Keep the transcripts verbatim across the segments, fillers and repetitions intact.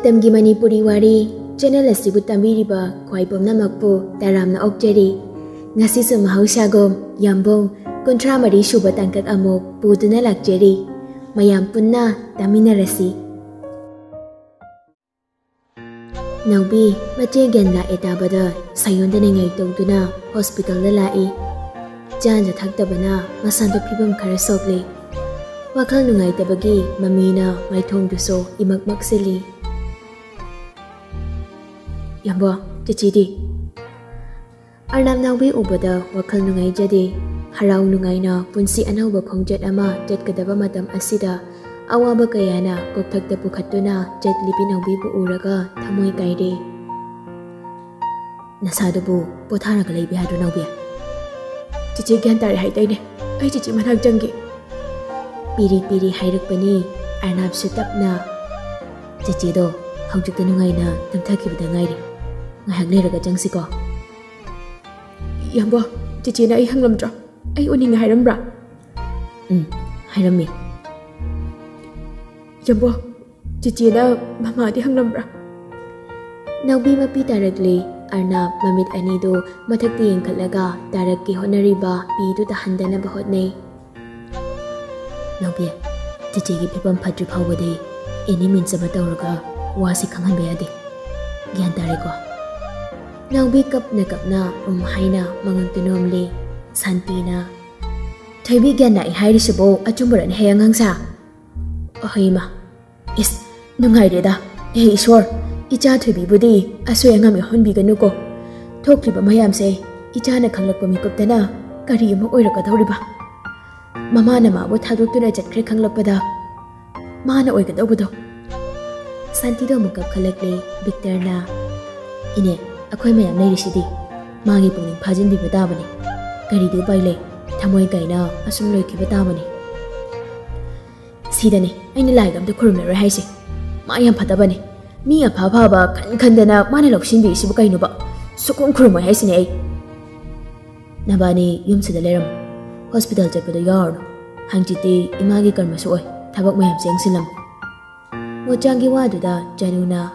ꯃꯇꯝꯒꯤ ꯃꯅꯤꯄꯨꯔꯤ ꯋꯥꯔꯤ ꯆꯦꯅꯦꯜ ꯑꯁꯤꯕꯨ ꯇꯝꯕꯤꯔꯤꯕ ꯈ꯭ꯋꯥꯏ ꯄꯨꯝꯅꯃꯛꯄꯨ ꯇꯔꯥꯝꯅ ꯑꯣꯛꯆꯔꯤ꯫ ꯉꯁꯤꯁꯨ ꯃꯍꯧꯁꯥꯒꯨꯝ ꯌꯥꯝꯕꯨꯡ ꯀꯨꯟꯊ꯭ꯔꯥ ꯃꯔꯤ ꯁꯨꯕ ꯇꯥꯡꯀꯛ ꯑꯃꯨꯛ ꯄꯨꯗꯨꯅ ꯂꯥꯛꯆꯔꯤ꯫ ꯃꯌꯥꯝ ꯄꯨꯟꯅ ꯇꯥꯃꯤꯟꯅꯔꯁꯤ꯫ ꯅꯥꯎꯕꯤ ꯃꯆꯦ ꯒ꯭ꯌꯥꯟ ꯂꯥꯛꯑꯦ ꯇꯥꯕꯗ ꯁꯥꯌꯣꯟꯗ ꯅꯤꯡꯉꯥꯏ ꯇꯧꯗꯨꯅ ꯍꯣꯁꯄꯤꯇꯥꯜꯗ ꯂꯥꯛꯏ꯫ ꯆꯥꯅ ꯊꯛꯇꯕꯅ ꯃꯁꯥꯗ ꯐꯤꯕꯝ ꯈꯔ ꯁꯣꯛꯂꯤ꯫ ꯋꯥꯈꯜ ꯅꯨꯡꯉꯥꯏꯇꯕꯒꯤ ꯃꯃꯤꯅ ꯃꯥꯏꯊꯣꯡꯗꯨꯁꯨ ꯏꯃꯛ ꯃꯛꯁꯤꯜꯂꯤ꯫ ꯌꯥꯝꯕꯣ, ꯆꯤꯆꯤꯗꯤ? ꯑꯔꯅꯥꯞ ꯅꯥꯎꯕꯤ ꯎꯕꯗ ꯋꯥꯈꯜ ꯅꯨꯡꯉꯥꯏꯖꯗꯦ꯫ ꯍꯔꯥꯎ ꯅꯨꯡꯉꯥꯏꯅ ꯄꯨꯟꯁꯤ ꯑꯅꯧꯕ ꯈꯣꯡꯆꯠ ꯑꯃ ꯆꯠꯀꯗꯕ ꯃꯇꯝ ꯑꯁꯤꯗ ꯑꯋꯥꯕ ꯀꯌꯥꯅ ꯀꯣꯛꯊꯛꯇ ꯄꯨꯈꯠꯇꯨꯅ ꯆꯠꯂꯤꯕꯤ ꯅꯥꯎꯕꯤꯕꯨ ꯎꯔꯒ ꯊꯃꯣꯏ ꯀꯥꯏꯔꯦ꯫ ꯅꯁꯥꯗꯨꯕꯨ ꯄꯣꯊꯥꯔꯒ ꯂꯩꯕ ꯌꯥꯗ꯭ꯔꯣ ꯅꯥꯎꯕꯤ? ꯆꯤꯆꯦ ꯒ꯭ꯌꯥꯟ ꯇꯥꯔꯦ ꯍꯥꯏꯗꯥꯏꯅꯦ? ꯑꯩ ꯆꯤꯆꯦ ꯃꯅꯥꯛ ꯆꯪꯒꯦ꯫ ꯄꯤꯔꯤ ꯄꯤꯔꯤ ꯍꯥꯏꯔꯛꯄꯅꯤ ꯑꯔꯅꯥꯞꯁꯨ ꯇꯞꯅ꯫ ꯆꯤꯆꯦꯗꯣ ꯍꯧꯖꯤꯛꯇ ꯅꯨꯡꯉꯥꯏꯅ ꯇꯨꯝꯊꯈꯤꯕꯗ ꯉꯥꯏꯔꯤ꯫ ꯉꯥꯏꯍꯥꯛ ꯂꯩꯔꯒ ꯆꯪꯁꯤꯀꯣ꯫ ꯌꯥꯝꯕꯣ, ꯆꯤꯆꯦꯅ ꯑꯩ ꯍꯪꯂꯝꯗ꯭ꯔꯣ? ꯑꯩ ꯎꯅꯤꯡꯉꯦ ꯍꯥꯏꯔꯝꯕ꯭ꯔꯥ? ꯎꯝ, ꯍꯥꯏꯔꯝꯃꯤ꯫ ꯌꯥꯝꯕꯣ, ꯆꯤꯆꯦꯅ ꯃꯃꯥꯗꯤ ꯍꯪꯂꯝꯕ꯭ꯔꯥ? ꯅꯥꯎꯕꯤ ꯃꯄꯤ ꯇꯥꯔꯛꯂꯦ꯫ ꯑꯔꯅꯥꯞ ꯃꯃꯤꯠ ꯑꯅꯤꯗꯨ ꯃꯊꯛꯇ ꯌꯦꯡꯈꯠꯂꯒ ꯇꯥꯔꯛꯀꯦ ꯍꯣꯠꯅꯔꯤꯕ ꯄꯤꯗꯨ ꯇꯥꯍꯟꯗꯅꯕ ꯍꯣꯠꯅꯩ꯫ ꯅꯥꯎꯕꯤ, ꯆꯤꯆꯦꯒꯤ ꯐꯤꯕꯝ ꯐꯠꯇ꯭ꯔꯤ ꯐꯥꯎꯕꯗꯤ ꯑꯦꯅꯤ ꯃꯤꯟꯁ ꯑꯃ ꯇꯧꯔꯒ ꯋꯥꯁꯤ ꯈꯪꯍꯟꯕ ꯌꯥꯗꯦ꯫ ꯒ꯭ꯌꯥꯟ ꯇꯥꯔꯦꯀꯣ? ꯅꯥꯎꯕꯤ ꯀꯞꯅ ꯀꯞꯅ ꯎꯝ ꯍꯥꯏꯅ ꯃꯉꯛꯇꯨ ꯅꯣꯝꯂꯤ꯫ ꯁꯥꯟꯇꯤꯅ, "ꯊꯣꯏꯕꯤ, ꯒ꯭ꯌꯥꯟ ꯂꯥꯛꯏ ꯍꯥꯏꯔꯤꯁꯤꯕꯨ ꯑꯆꯨꯝꯕꯔꯅꯦ ꯍꯦ ꯑꯉꯥꯡꯁꯥ?" ꯑꯍꯩꯃ, ꯏꯁ, ꯅꯨꯡꯉꯥꯏꯔꯦꯗ꯫ ꯑꯦ ꯏꯁꯣꯔ, ꯏꯆꯥ ꯊꯣꯏꯕꯤꯕꯨꯗꯤ ꯑꯁꯣꯏ ꯑꯉꯥꯝ ꯌꯥꯎꯍꯟꯕꯤꯒꯅꯨꯀꯣ꯫ ꯊꯣꯛꯂꯤꯕ ꯃꯌꯥꯝꯁꯦ ꯏꯆꯥꯅ ꯈꯪꯂꯛꯄ ꯃꯤꯀꯨꯞꯇꯅ ꯀꯔꯤ ꯑꯃ ꯑꯣꯏꯔꯛꯀꯗꯧꯔꯤꯕ? ꯃꯃꯥꯅ ꯃꯥꯕꯨ ꯊꯥꯗꯣꯛꯇꯨꯅ ꯆꯠꯈ꯭ꯔꯦ ꯈꯪꯂꯛꯄꯗ ꯃꯥꯅ ꯑꯣꯏꯒꯗꯧꯕꯗꯣ꯫ ꯁꯥꯟꯇꯤꯗꯣ ꯑꯃꯨꯛ ꯀꯞꯈꯠꯂꯛꯂꯦ꯫ ꯚꯤꯛꯇꯔꯅ, "ꯏꯅꯦ, ꯑꯩꯈꯣꯏ ꯃꯌꯥꯝ ꯂꯩꯔꯤꯁꯤꯗꯤ꯫ ꯃꯥꯒꯤ ꯄꯨꯛꯅꯤꯡ ꯐꯥꯖꯤꯟꯕꯤꯕ ꯇꯥꯕꯅꯤ꯫ ꯀꯔꯤꯗꯤ ꯎꯄꯥꯏ ꯂꯩ? ꯊꯃꯣꯏ ꯀꯥꯏꯅ ꯑꯁꯨꯝ ꯂꯣꯏꯈꯤꯕ ꯇꯥꯕꯅꯤ꯫" ꯁꯤꯗꯅꯦ ꯑꯩꯅ ꯂꯥꯏꯒ ꯑꯝꯇ ꯈꯨꯔꯨꯝꯂꯔꯣꯏ ꯍꯥꯏꯁꯦ꯫ ꯃꯥ ꯌꯥꯝ ꯐꯠꯇꯕꯅꯦ꯫ ꯃꯤ ꯑꯐ ꯑꯐꯕ ꯈꯟ ꯈꯟꯗꯅ ꯃꯥꯅ ꯂꯧꯁꯤꯟꯕꯤꯔꯤꯁꯤꯕꯨ ꯀꯩꯅꯣꯕ? ꯁꯨꯈꯨꯝ ꯈꯨꯔꯨꯝꯃꯣꯏ ꯍꯥꯏꯁꯤꯅꯦ ꯑꯩ꯫ ꯅꯕꯥꯅꯤ ꯌꯨꯝꯁꯤꯗ ꯂꯩꯔꯝꯃꯣ꯫ ꯍꯣꯁꯄꯤꯇꯥꯜ ꯆꯠꯄꯗꯣ ꯌꯥꯎꯔꯨꯅꯨ꯫ ꯍꯪꯆꯤꯠꯇꯤ ꯏꯃꯥꯒꯤ ꯀꯔꯃꯁꯨ ꯑꯣꯏ꯫ ꯊꯕꯛ ꯃꯌꯥꯝꯁꯦ ꯌꯦꯡꯁꯤꯜꯂꯝꯃꯨ꯫ ꯃꯣꯆꯥꯡꯒꯤ ꯋꯥꯗꯨꯗ ꯖꯅꯨꯅ,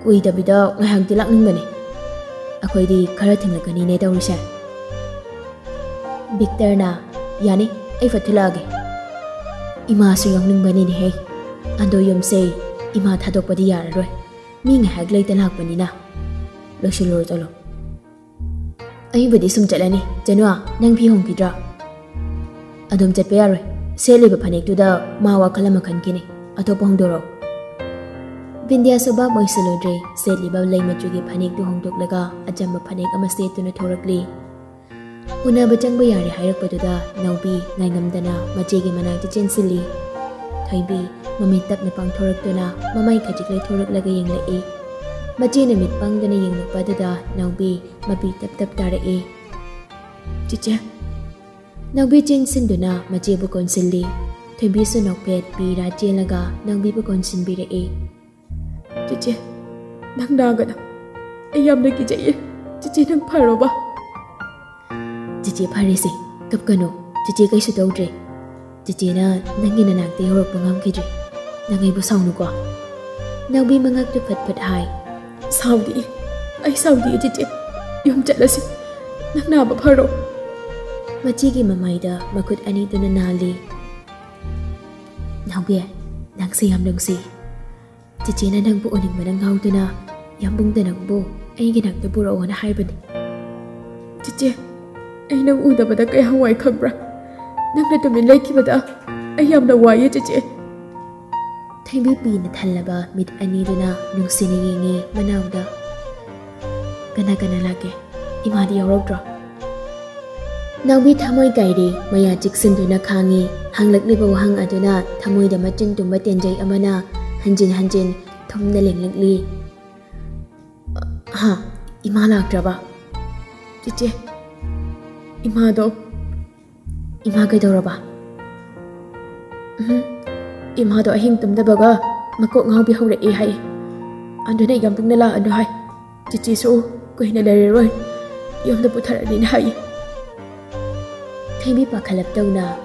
"ꯀꯨꯏꯗꯕꯤꯗ ꯉꯥꯏꯍꯥꯛꯇꯤ ꯂꯥꯛꯅꯤꯡꯕꯅꯦ꯫ ꯑꯩꯈꯣꯏꯗꯤ ꯈꯔ ꯊꯦꯡꯂꯛꯀꯅꯤꯅꯦ ꯇꯧꯔꯤꯁꯦ꯫" ꯕꯤꯛꯇꯔꯅ, "ꯌꯥꯅꯤ, ꯑꯩ ꯐꯠ ꯊꯤꯜꯂꯛꯑꯒꯦ꯫" "ꯏꯃꯥꯁꯨ ꯌꯥꯎꯅꯤꯡꯕꯅꯤꯅꯦꯍꯦ꯫ ꯑꯗꯣ ꯌꯨꯝꯁꯦ ꯏꯃꯥ ꯊꯥꯗꯣꯛꯄꯗꯤ ꯌꯥꯔꯔꯣꯏ꯫ ꯃꯤ ꯉꯥꯏꯍꯥꯛ ꯂꯩꯇ ꯂꯥꯛꯄꯅꯤꯅ꯫ ꯂꯣꯏꯁꯤꯜꯂꯨꯔꯣ ꯆꯠꯂꯣ꯫" "ꯑꯩꯕꯨꯗꯤ ꯁꯨꯝ ꯆꯠꯂꯅꯤ꯫ ꯖꯅꯨ, ꯅꯪ ꯐꯤ ꯍꯣꯡꯈꯤꯗ꯭ꯔꯥ?" "ꯑꯗꯨꯝ ꯆꯠꯄ ꯌꯥꯔꯣꯏ꯫ ꯁꯦꯠꯂꯤꯕ ꯐꯅꯦꯛꯇꯨꯗ ꯃꯥ ꯋꯥꯈꯜ ꯑꯃ ꯈꯟꯈꯤꯅꯤ꯫ ꯑꯇꯣꯞꯄ ꯍꯣꯡꯗꯣꯔꯛꯑꯣ꯫" ꯕꯤꯟꯗꯤꯌꯥꯁꯨ ꯚꯥꯞ ꯑꯣꯏꯁꯤꯜꯂꯨꯗ꯭ꯔꯦ꯫ ꯁꯦꯠꯂꯤꯕ ꯂꯩ ꯃꯆꯨꯒꯤ ꯐꯅꯦꯛꯇꯨ ꯍꯣꯡꯗꯣꯛꯂꯒ ꯑꯆꯝꯕ ꯐꯅꯦꯛ ꯑꯃ ꯁꯦꯠꯇꯨꯅ ꯊꯣꯔꯛꯂꯤ꯫ ꯎꯅꯕ ꯆꯪꯕ ꯌꯥꯔꯦ ꯍꯥꯏꯔꯛꯄꯗꯨꯗ ꯅꯥꯎꯕꯤ ꯉꯥꯏꯉꯝꯗꯅ ꯃꯆꯦꯒꯤ ꯃꯅꯥꯛꯇ ꯆꯦꯟꯁꯤꯜꯂꯤ꯫ ꯊꯣꯏꯕꯤ ꯃꯃꯤꯠ ꯇꯞꯅ ꯄꯥꯡꯊꯣꯔꯛꯇꯨꯅ ꯃꯃꯥꯏ ꯈꯖꯤꯛ ꯂꯩꯊꯣꯔꯛꯂꯒ ꯌꯦꯡꯂꯛꯏ꯫ ꯃꯆꯦꯅ ꯃꯤꯠ ꯄꯥꯡꯗꯅ ꯌꯦꯡꯂꯛꯄ ꯑꯗꯨꯗ ꯅꯥꯎꯕꯤ ꯃꯄꯤ ꯇꯞ ꯇꯞ ꯇꯥꯔꯛꯏ꯫ "ꯆꯤꯆꯦ꯫" ꯅꯥꯎꯕꯤ ꯆꯦꯟꯁꯤꯟꯗꯨꯅ ꯃꯆꯦꯕꯨ ꯀꯣꯟꯁꯤꯜꯂꯤ꯫ ꯊꯣꯏꯕꯤꯁꯨ ꯅꯣꯛꯐꯦꯠ ꯄꯤꯔꯥ ꯆꯦꯜꯂꯒ ꯅꯥꯎꯕꯤꯕꯨ ꯀꯣꯟꯁꯤꯟꯕꯤꯔꯛꯏ꯫ "ꯆꯤꯆꯦ, ꯅꯪ ꯅꯥꯒꯅꯨ꯫ ꯑꯩ ꯌꯥꯝꯅ ꯀꯤꯖꯩꯌꯦ꯫ ꯆꯤꯆꯦ, ꯅꯪ ꯐꯔꯣꯕ?" "ꯆꯤꯆꯦ ꯐꯔꯦꯁꯦ, ꯀꯞꯀꯅꯨ꯫ ꯆꯤꯆꯦ ꯀꯩꯁꯨ ꯇꯧꯗ꯭ꯔꯦ꯫ ꯆꯤꯆꯦꯅ ꯅꯪꯒꯤ ꯅꯅꯥꯛꯇ ꯌꯧꯔꯛꯄ ꯉꯝꯈꯤꯗ꯭ꯔꯦ꯫ ꯅꯪ ꯑꯩꯕꯨ ꯁꯥꯎꯅꯨꯀꯣ꯫" ꯅꯥꯎꯕꯤ ꯃꯉꯛꯇꯨ ꯐꯠ ꯐꯠ ꯍꯥꯏ꯫ "ꯁꯥꯎꯗꯦ, ꯑꯩ ꯁꯥꯎꯗꯦ ꯆꯤꯆꯦ꯫ ꯌꯨꯝ ꯆꯠꯂꯁꯤ꯫ ꯅꯪ ꯅꯥꯕ ꯐꯔꯣ꯫" ꯃꯆꯦꯒꯤ ꯃꯃꯥꯏꯗ ꯃꯈꯨꯠ ꯑꯅꯤꯗꯨꯅ ꯅꯥꯜꯂꯤ꯫ "ꯅꯥꯎꯕꯤ, ꯅꯪꯁꯦ ꯌꯥꯝ ꯅꯨꯡꯁꯤ꯫ ꯆꯤꯆꯦꯅ ꯅꯪꯕꯨ ꯎꯅꯤꯡꯕꯅ ꯉꯥꯎꯗꯨꯅ ꯌꯥꯝꯕꯨꯡꯗ ꯅꯪꯕꯨ ꯑꯩꯒꯤ ꯅꯥꯛꯇ ꯄꯨꯔꯛꯑꯣꯅ ꯍꯥꯏꯕꯅꯤ꯫" "ꯆꯤꯆꯦ, ꯑꯩ ꯅꯪ ꯎꯗꯕꯗ ꯀꯌꯥꯝ ꯋꯥꯏ ꯈꯪꯕ꯭ꯔꯥ? ꯅꯪꯅ ꯇꯨꯃꯤꯟ ꯂꯩꯈꯤꯕꯗ ꯑꯩ ꯌꯥꯝꯅ ꯋꯥꯏꯌꯦ ꯆꯤꯆꯦ꯫" ꯊꯣꯏꯕꯤ ꯄꯤꯅ ꯊꯜꯂꯕ ꯃꯤꯠ ꯑꯅꯤꯗꯨꯅ ꯅꯨꯡꯁꯤꯅ ꯌꯦꯡꯉꯤ ꯃꯅꯥꯎꯗ꯫ "ꯀꯅꯥ ꯀꯅꯥ ꯂꯥꯛꯀꯦ? ꯏꯃꯥꯗꯤ ꯌꯥꯎꯔꯛꯇ꯭ꯔꯣ?" ꯅꯥꯎꯕꯤ ꯊꯃꯣꯏ ꯀꯥꯏꯔꯤ, ꯃꯌꯥ ꯆꯤꯛꯁꯤꯟꯗꯨꯅ ꯈꯥꯡꯉꯤ꯫ ꯍꯪꯂꯛꯂꯤꯕ ꯋꯥꯍꯪ ꯑꯗꯨꯅ ꯊꯃꯣꯏꯗ ꯃꯆꯤꯟ ꯇꯨꯝꯕ ꯇꯦꯟꯖꯩ ꯑꯃꯅ ꯍꯟꯖꯤꯟ ꯍꯟꯖꯤꯟ ꯊꯨꯝꯅ ꯂꯦꯡꯂꯛꯂꯤ꯫ "ꯍꯥ? ꯏꯃꯥ ꯂꯥꯛꯇ꯭ꯔꯕ?" "ꯆꯤꯆꯦ, ꯏꯃꯥꯗꯣ꯫" "ꯏꯃꯥ ꯀꯩꯗꯧꯔꯕ?" "ꯎꯝ, ꯏꯃꯥꯗꯣ ꯑꯍꯤꯡ ꯇꯨꯝꯗꯕꯒ ꯃꯀꯣꯛ ꯉꯥꯎꯕꯤ ꯍꯧꯔꯛꯑꯦ ꯍꯥꯏ꯫ ꯑꯗꯨꯅ ꯌꯥꯝꯕꯨꯡꯅ ꯂꯥꯛꯑꯅꯨ ꯍꯥꯏ꯫ ꯆꯤꯆꯦꯁꯨ ꯀꯨꯏꯅ ꯂꯩꯔꯔꯣꯏ, ꯌꯨꯝꯗ ꯄꯨꯊꯔꯅꯤꯅ ꯍꯥꯏ꯫" ꯊꯣꯏꯕꯤ ꯄꯥꯈꯠꯂꯞ ꯇꯧꯅ,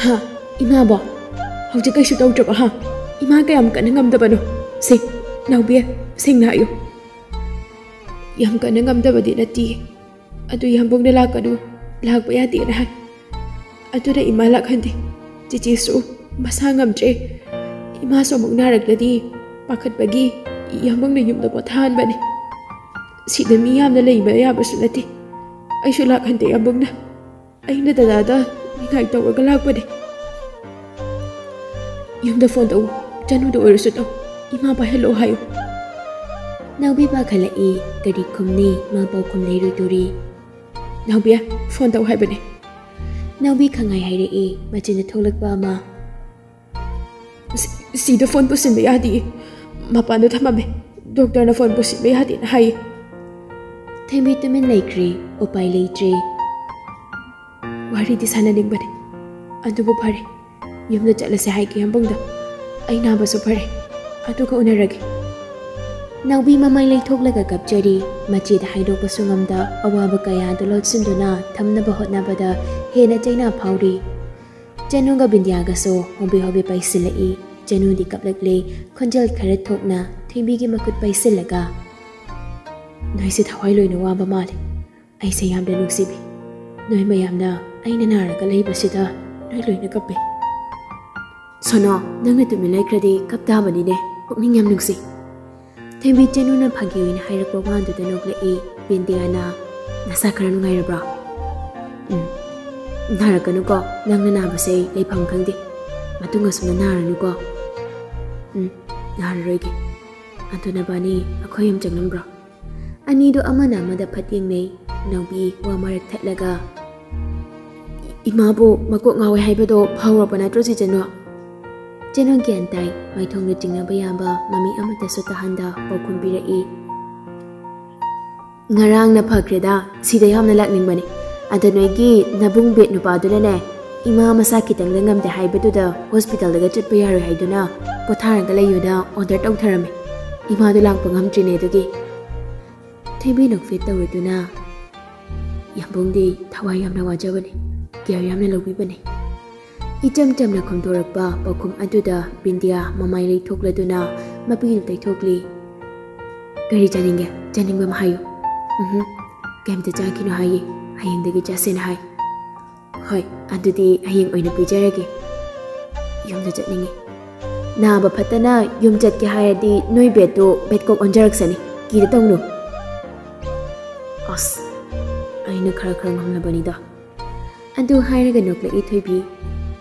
"ꯍꯥ? ꯏꯃꯥꯕꯣ? ꯍꯧꯖꯤꯛ ꯀꯩꯁꯨ ꯇꯧꯗ꯭ꯔꯕ, ꯍꯥ?" ꯏꯃꯥ ꯀꯌꯥꯝ ꯀꯟꯅ ꯉꯝꯗꯕꯅꯣ? ꯁꯦ, ꯅꯥꯎꯕꯤ, ꯁꯦꯡꯅ ꯍꯥꯏꯌꯨ꯫ ꯌꯥꯝ ꯀꯟꯅ ꯉꯝꯗꯕꯗꯤ ꯅꯠꯇꯦ꯫ ꯑꯗꯨ ꯌꯥꯝꯕꯨꯡꯅ ꯂꯥꯛꯀꯅꯨ, ꯂꯥꯛꯄ ꯌꯥꯗꯦꯅ ꯍꯥꯏ꯫ ꯑꯗꯨꯅ ꯏꯃꯥ ꯂꯥꯛꯍꯟꯗꯦ꯫ ꯆꯤꯆꯦꯁꯨ ꯃꯁꯥ ꯉꯝꯗ꯭ꯔꯦ꯫ ꯏꯃꯥꯁꯨ ꯑꯃꯨꯛ ꯅꯥꯔꯛꯂꯗꯤ ꯄꯥꯈꯠꯄꯒꯤ ꯌꯥꯝꯕꯨꯡꯅ ꯌꯨꯝꯗ ꯄꯣꯊꯥꯍꯟꯕꯅꯤ꯫ ꯁꯤꯗ ꯃꯤ ꯌꯥꯝꯅ ꯂꯩꯕ ꯌꯥꯕꯁꯨ ꯅꯠꯇꯦ꯫ ꯑꯩꯁꯨ ꯂꯥꯛꯍꯟꯗꯦ ꯌꯥꯝꯕꯨꯡꯅ꯫ ꯑꯩꯅ ꯗꯗꯥꯗ ꯅꯤꯡꯉꯥꯏ ꯇꯧꯔꯒ ꯂꯥꯛꯄꯅꯦ꯫ ꯌꯨꯝꯗ ꯐꯣꯟ ꯇꯧ, ꯆꯅꯨꯗ ꯑꯣꯏꯔꯁꯨ ꯇꯧ, ꯏꯃꯥ ꯄꯥꯏꯍꯜꯂꯛꯑꯣ ꯍꯥꯏꯌꯨ꯫ ꯅꯥꯎꯕꯤ ꯄꯥꯈꯠꯂꯛꯏ꯫ ꯀꯔꯤ ꯈꯨꯝꯅꯤ? ꯃꯥ ꯄꯥꯎꯈꯨꯝ ꯂꯩꯔꯣꯏꯗꯣꯔꯤ꯫ ꯅꯥꯎꯕꯤ, ꯐꯣꯟ ꯇꯧ ꯍꯥꯏꯕꯅꯦ꯫ ꯅꯥꯎꯕꯤ ꯈꯪꯍꯥꯏ ꯍꯥꯏꯔꯛꯏ, ꯃꯆꯤꯟꯗ ꯊꯣꯛꯂꯛꯄ ꯑꯃ꯫ "ꯁꯤ-, ꯁꯤꯗ ꯐꯣꯟ ꯄꯨꯁꯤꯟꯕ ꯌꯥꯗꯦ, ꯃꯄꯥꯟꯗ ꯊꯝꯃꯝꯃꯦ꯫ ꯗꯣꯛꯇꯔꯅ ꯐꯣꯟ ꯄꯨꯁꯤꯟꯕ ꯌꯥꯗꯦꯅ ꯍꯥꯏꯌꯦ꯫" ꯊꯦꯝꯕꯤ ꯇꯨꯃꯤꯟ ꯂꯩꯈ꯭ꯔꯦ꯫ ꯎꯄꯥꯏ ꯂꯩꯇ꯭ꯔꯦ꯫ ꯋꯥꯔꯤꯗꯤ ꯁꯥꯟꯅꯅꯤꯡꯕꯅꯦ, ꯑꯗꯨꯕꯨ ꯐꯔꯦ, ꯌꯨꯝꯗ ꯆꯠꯂꯁꯦ ꯍꯥꯏꯒꯦ ꯌꯥꯝꯕꯨꯡꯗ꯫ ꯑꯩ ꯅꯥꯕꯁꯨ ꯐꯔꯦ, ꯑꯗꯨꯒ ꯎꯅꯔꯒꯦ꯫ ꯅꯥꯎꯕꯤ ꯃꯃꯥꯏ ꯂꯩꯊꯣꯛꯂꯒ ꯀꯞꯆꯔꯤ꯫ ꯃꯆꯦꯗ ꯍꯥꯏꯗꯣꯛꯄꯁꯨ ꯉꯝꯗ ꯑꯋꯥꯕ ꯀꯌꯥꯗꯨ ꯂꯣꯠꯁꯤꯟꯗꯨꯅ ꯊꯝꯅꯕ ꯍꯣꯠꯅꯕꯗ ꯍꯦꯟꯅ ꯆꯩꯅꯥ ꯐꯥꯎꯔꯤ꯫ ꯆꯅꯨꯒ ꯕꯤꯟꯗꯤꯌꯥꯒꯁꯨ ꯍꯣꯕꯦ ꯍꯣꯕꯦ ꯄꯥꯏꯁꯤꯜꯂꯛꯏ꯫ ꯆꯅꯨꯗꯤ ꯀꯞꯂꯛꯂꯦ꯫ ꯈꯣꯟꯖꯦꯜ ꯈꯔ ꯊꯣꯛꯅ ꯊꯦꯝꯕꯤꯒꯤ ꯃꯈꯨꯠ ꯄꯥꯏꯁꯤꯜꯂꯒ, "ꯅꯣꯏꯁꯦ ꯊꯋꯥꯏ ꯂꯣꯏꯅ ꯋꯥꯕ ꯃꯥꯜꯂꯦ꯫ ꯑꯩꯁꯦ ꯌꯥꯝꯅ ꯅꯨꯡꯁꯤꯕꯤ꯫ ꯅꯣꯏ ꯃꯌꯥꯝꯅ ꯑꯩꯅ ꯅꯥꯔꯒ ꯂꯩꯕꯁꯤꯗ ꯅꯣꯏ ꯂꯣꯏꯅ ꯀꯞꯄꯦ꯫" "ꯁꯣꯅꯣ, ꯅꯪꯅ ꯇꯨꯃꯤꯟ ꯂꯩꯈ꯭ꯔꯗꯤ ꯀꯞ ꯇꯥꯕꯅꯤꯅꯦ꯫ ꯄꯨꯛꯅꯤꯡ ꯌꯥꯝ ꯅꯨꯡꯁꯤ꯫" ꯊꯦꯝꯕꯤ ꯆꯅꯨꯅ ꯐꯥꯒꯤ ꯑꯣꯏꯅ ꯍꯥꯏꯔꯛꯄ ꯋꯥꯗꯨꯗ ꯅꯣꯛꯂꯛꯏ꯫ ꯕꯤꯟꯗꯤꯌꯥꯅ, "ꯅꯁꯥ ꯈꯔ ꯅꯨꯡꯉꯥꯏꯔꯕ꯭ꯔꯣ?" "ꯎꯝ, ꯅꯥꯔꯛꯀꯅꯨꯀꯣ꯫ ꯅꯪꯅ ꯅꯥꯕꯁꯦ ꯂꯩꯐꯝ ꯈꯪꯗꯦ꯫ ꯃꯇꯨꯡ ꯑꯁꯨꯝꯅ ꯅꯥꯔꯅꯨꯀꯣ꯫" "ꯎꯝ, ꯅꯥꯔꯔꯣꯏꯒꯦ꯫ ꯑꯗꯨ ꯅꯕꯥꯅꯤ ꯑꯩꯈꯣꯏ ꯌꯨꯝ ꯆꯪꯂꯝꯕ꯭ꯔꯣ?" ꯑꯅꯤꯗꯨ ꯑꯃꯅ ꯑꯃꯗ ꯐꯠ ꯌꯦꯡꯅꯩ꯫ ꯅꯥꯎꯕꯤ ꯋꯥ ꯃꯔꯛ ꯊꯠꯂꯒ, "ꯏꯃꯥꯕꯨ ꯃꯀꯣꯛ ꯉꯥꯎꯋꯦ ꯍꯥꯏꯕꯗꯣ ꯐꯥꯎꯔꯕ ꯅꯠꯇ꯭ꯔꯣ, ꯆꯦ ꯆꯅꯨ?" ꯆꯦꯅꯨ ꯒ꯭ꯌꯥꯟ ꯇꯥꯏ꯫ ꯃꯥꯏꯊꯣꯡꯗ ꯆꯤꯡꯅꯕ ꯌꯥꯕ ꯃꯃꯤ ꯑꯃꯠꯇꯁꯨ ꯇꯥꯍꯟꯗ ꯄꯥꯎꯈꯨꯝ ꯄꯤꯔꯛꯏ꯫ "ꯉꯔꯥꯡꯅ ꯐꯈ꯭ꯔꯦꯗ, ꯁꯤꯗ ꯌꯥꯝꯅ ꯂꯥꯛꯅꯤꯡꯕꯅꯤ꯫ ꯑꯗ ꯅꯣꯏꯒꯤ ꯅꯕꯨꯡ ꯕꯦꯠ ꯅꯨꯄꯥꯗꯨꯅꯅꯦ, ꯏꯃꯥ ꯃꯁꯥ ꯈꯤꯇꯪꯗ ꯉꯝꯗꯦ ꯍꯥꯏꯕꯗꯨꯗ ꯍꯣꯁꯄꯤꯇꯥꯜꯗꯒ ꯆꯠꯄ ꯌꯥꯔꯣꯏ ꯍꯥꯏꯗꯨꯅ ꯄꯣꯊꯥꯔꯒ ꯂꯩꯌꯨꯅ ꯑꯣꯔꯗꯔ ꯇꯧꯊꯔꯝꯃꯦ꯫ ꯏꯃꯥꯗꯣ ꯂꯥꯛꯄ ꯉꯝꯗ꯭ꯔꯤꯅꯦ ꯑꯗꯨꯒꯤ꯫" ꯊꯦꯝꯕꯤ ꯅꯣꯛꯐꯦꯠ ꯇꯧꯔꯗꯨꯅ, "ꯌꯥꯝꯕꯨꯡꯗꯤ ꯊꯋꯥꯏ ꯌꯥꯝꯅ ꯋꯥꯖꯕꯅꯤ, ꯀꯤꯌꯔ ꯌꯥꯝꯅ ꯂꯧꯕꯤꯕꯅꯤ꯫" ꯏꯆꯝ ꯆꯝꯅ ꯈꯨꯝꯗꯣꯔꯛꯄ ꯄꯥꯎꯈꯨꯝ ꯑꯗꯨꯗ ꯕꯤꯟꯗꯤꯌꯥ ꯃꯃꯥꯏ ꯂꯩꯊꯣꯛꯂꯗꯨꯅ ꯃꯄꯤꯗꯨ ꯇꯩꯊꯣꯛꯂꯤ꯫ "ꯀꯔꯤ ꯆꯥꯅꯤꯡꯒꯦ? ꯆꯥꯅꯤꯡꯕ ꯑꯃ ꯍꯥꯏꯌꯨ꯫" "ꯎꯝꯍꯨꯝ, ꯀꯩꯝꯇ ꯆꯥꯈꯤꯅꯨ ꯍꯥꯏꯌꯦ, ꯍꯌꯦꯡꯗꯒꯤ ꯆꯥꯁꯦꯅ ꯍꯥꯏ꯫" "ꯍꯣꯏ, ꯑꯗꯨꯗꯤ ꯍꯌꯦꯡ ꯑꯣꯏꯅ ꯄꯤꯖꯔꯒꯦ꯫ ꯌꯨꯝꯗ ꯆꯠꯅꯤꯡꯉꯤ꯫" "ꯅꯥꯕ ꯐꯠꯇꯅ ꯌꯨꯝ ꯆꯠꯀꯦ ꯍꯥꯏꯔꯗꯤ ꯅꯣꯏ ꯕꯦꯗꯇꯨ ꯕꯦꯗꯀꯣꯛ ꯑꯣꯟꯖꯔꯛꯁꯅꯤ, ꯀꯤꯗ ꯇꯧꯅꯨ꯫" "ꯑꯁ, ꯑꯩꯅ ꯈꯔ ꯈꯔ ꯉꯝꯂꯕꯅꯤꯗ꯫" ꯑꯗꯨ ꯍꯥꯏꯔꯒ ꯅꯣꯛꯂꯛꯏ ꯊꯣꯏꯕꯤ꯫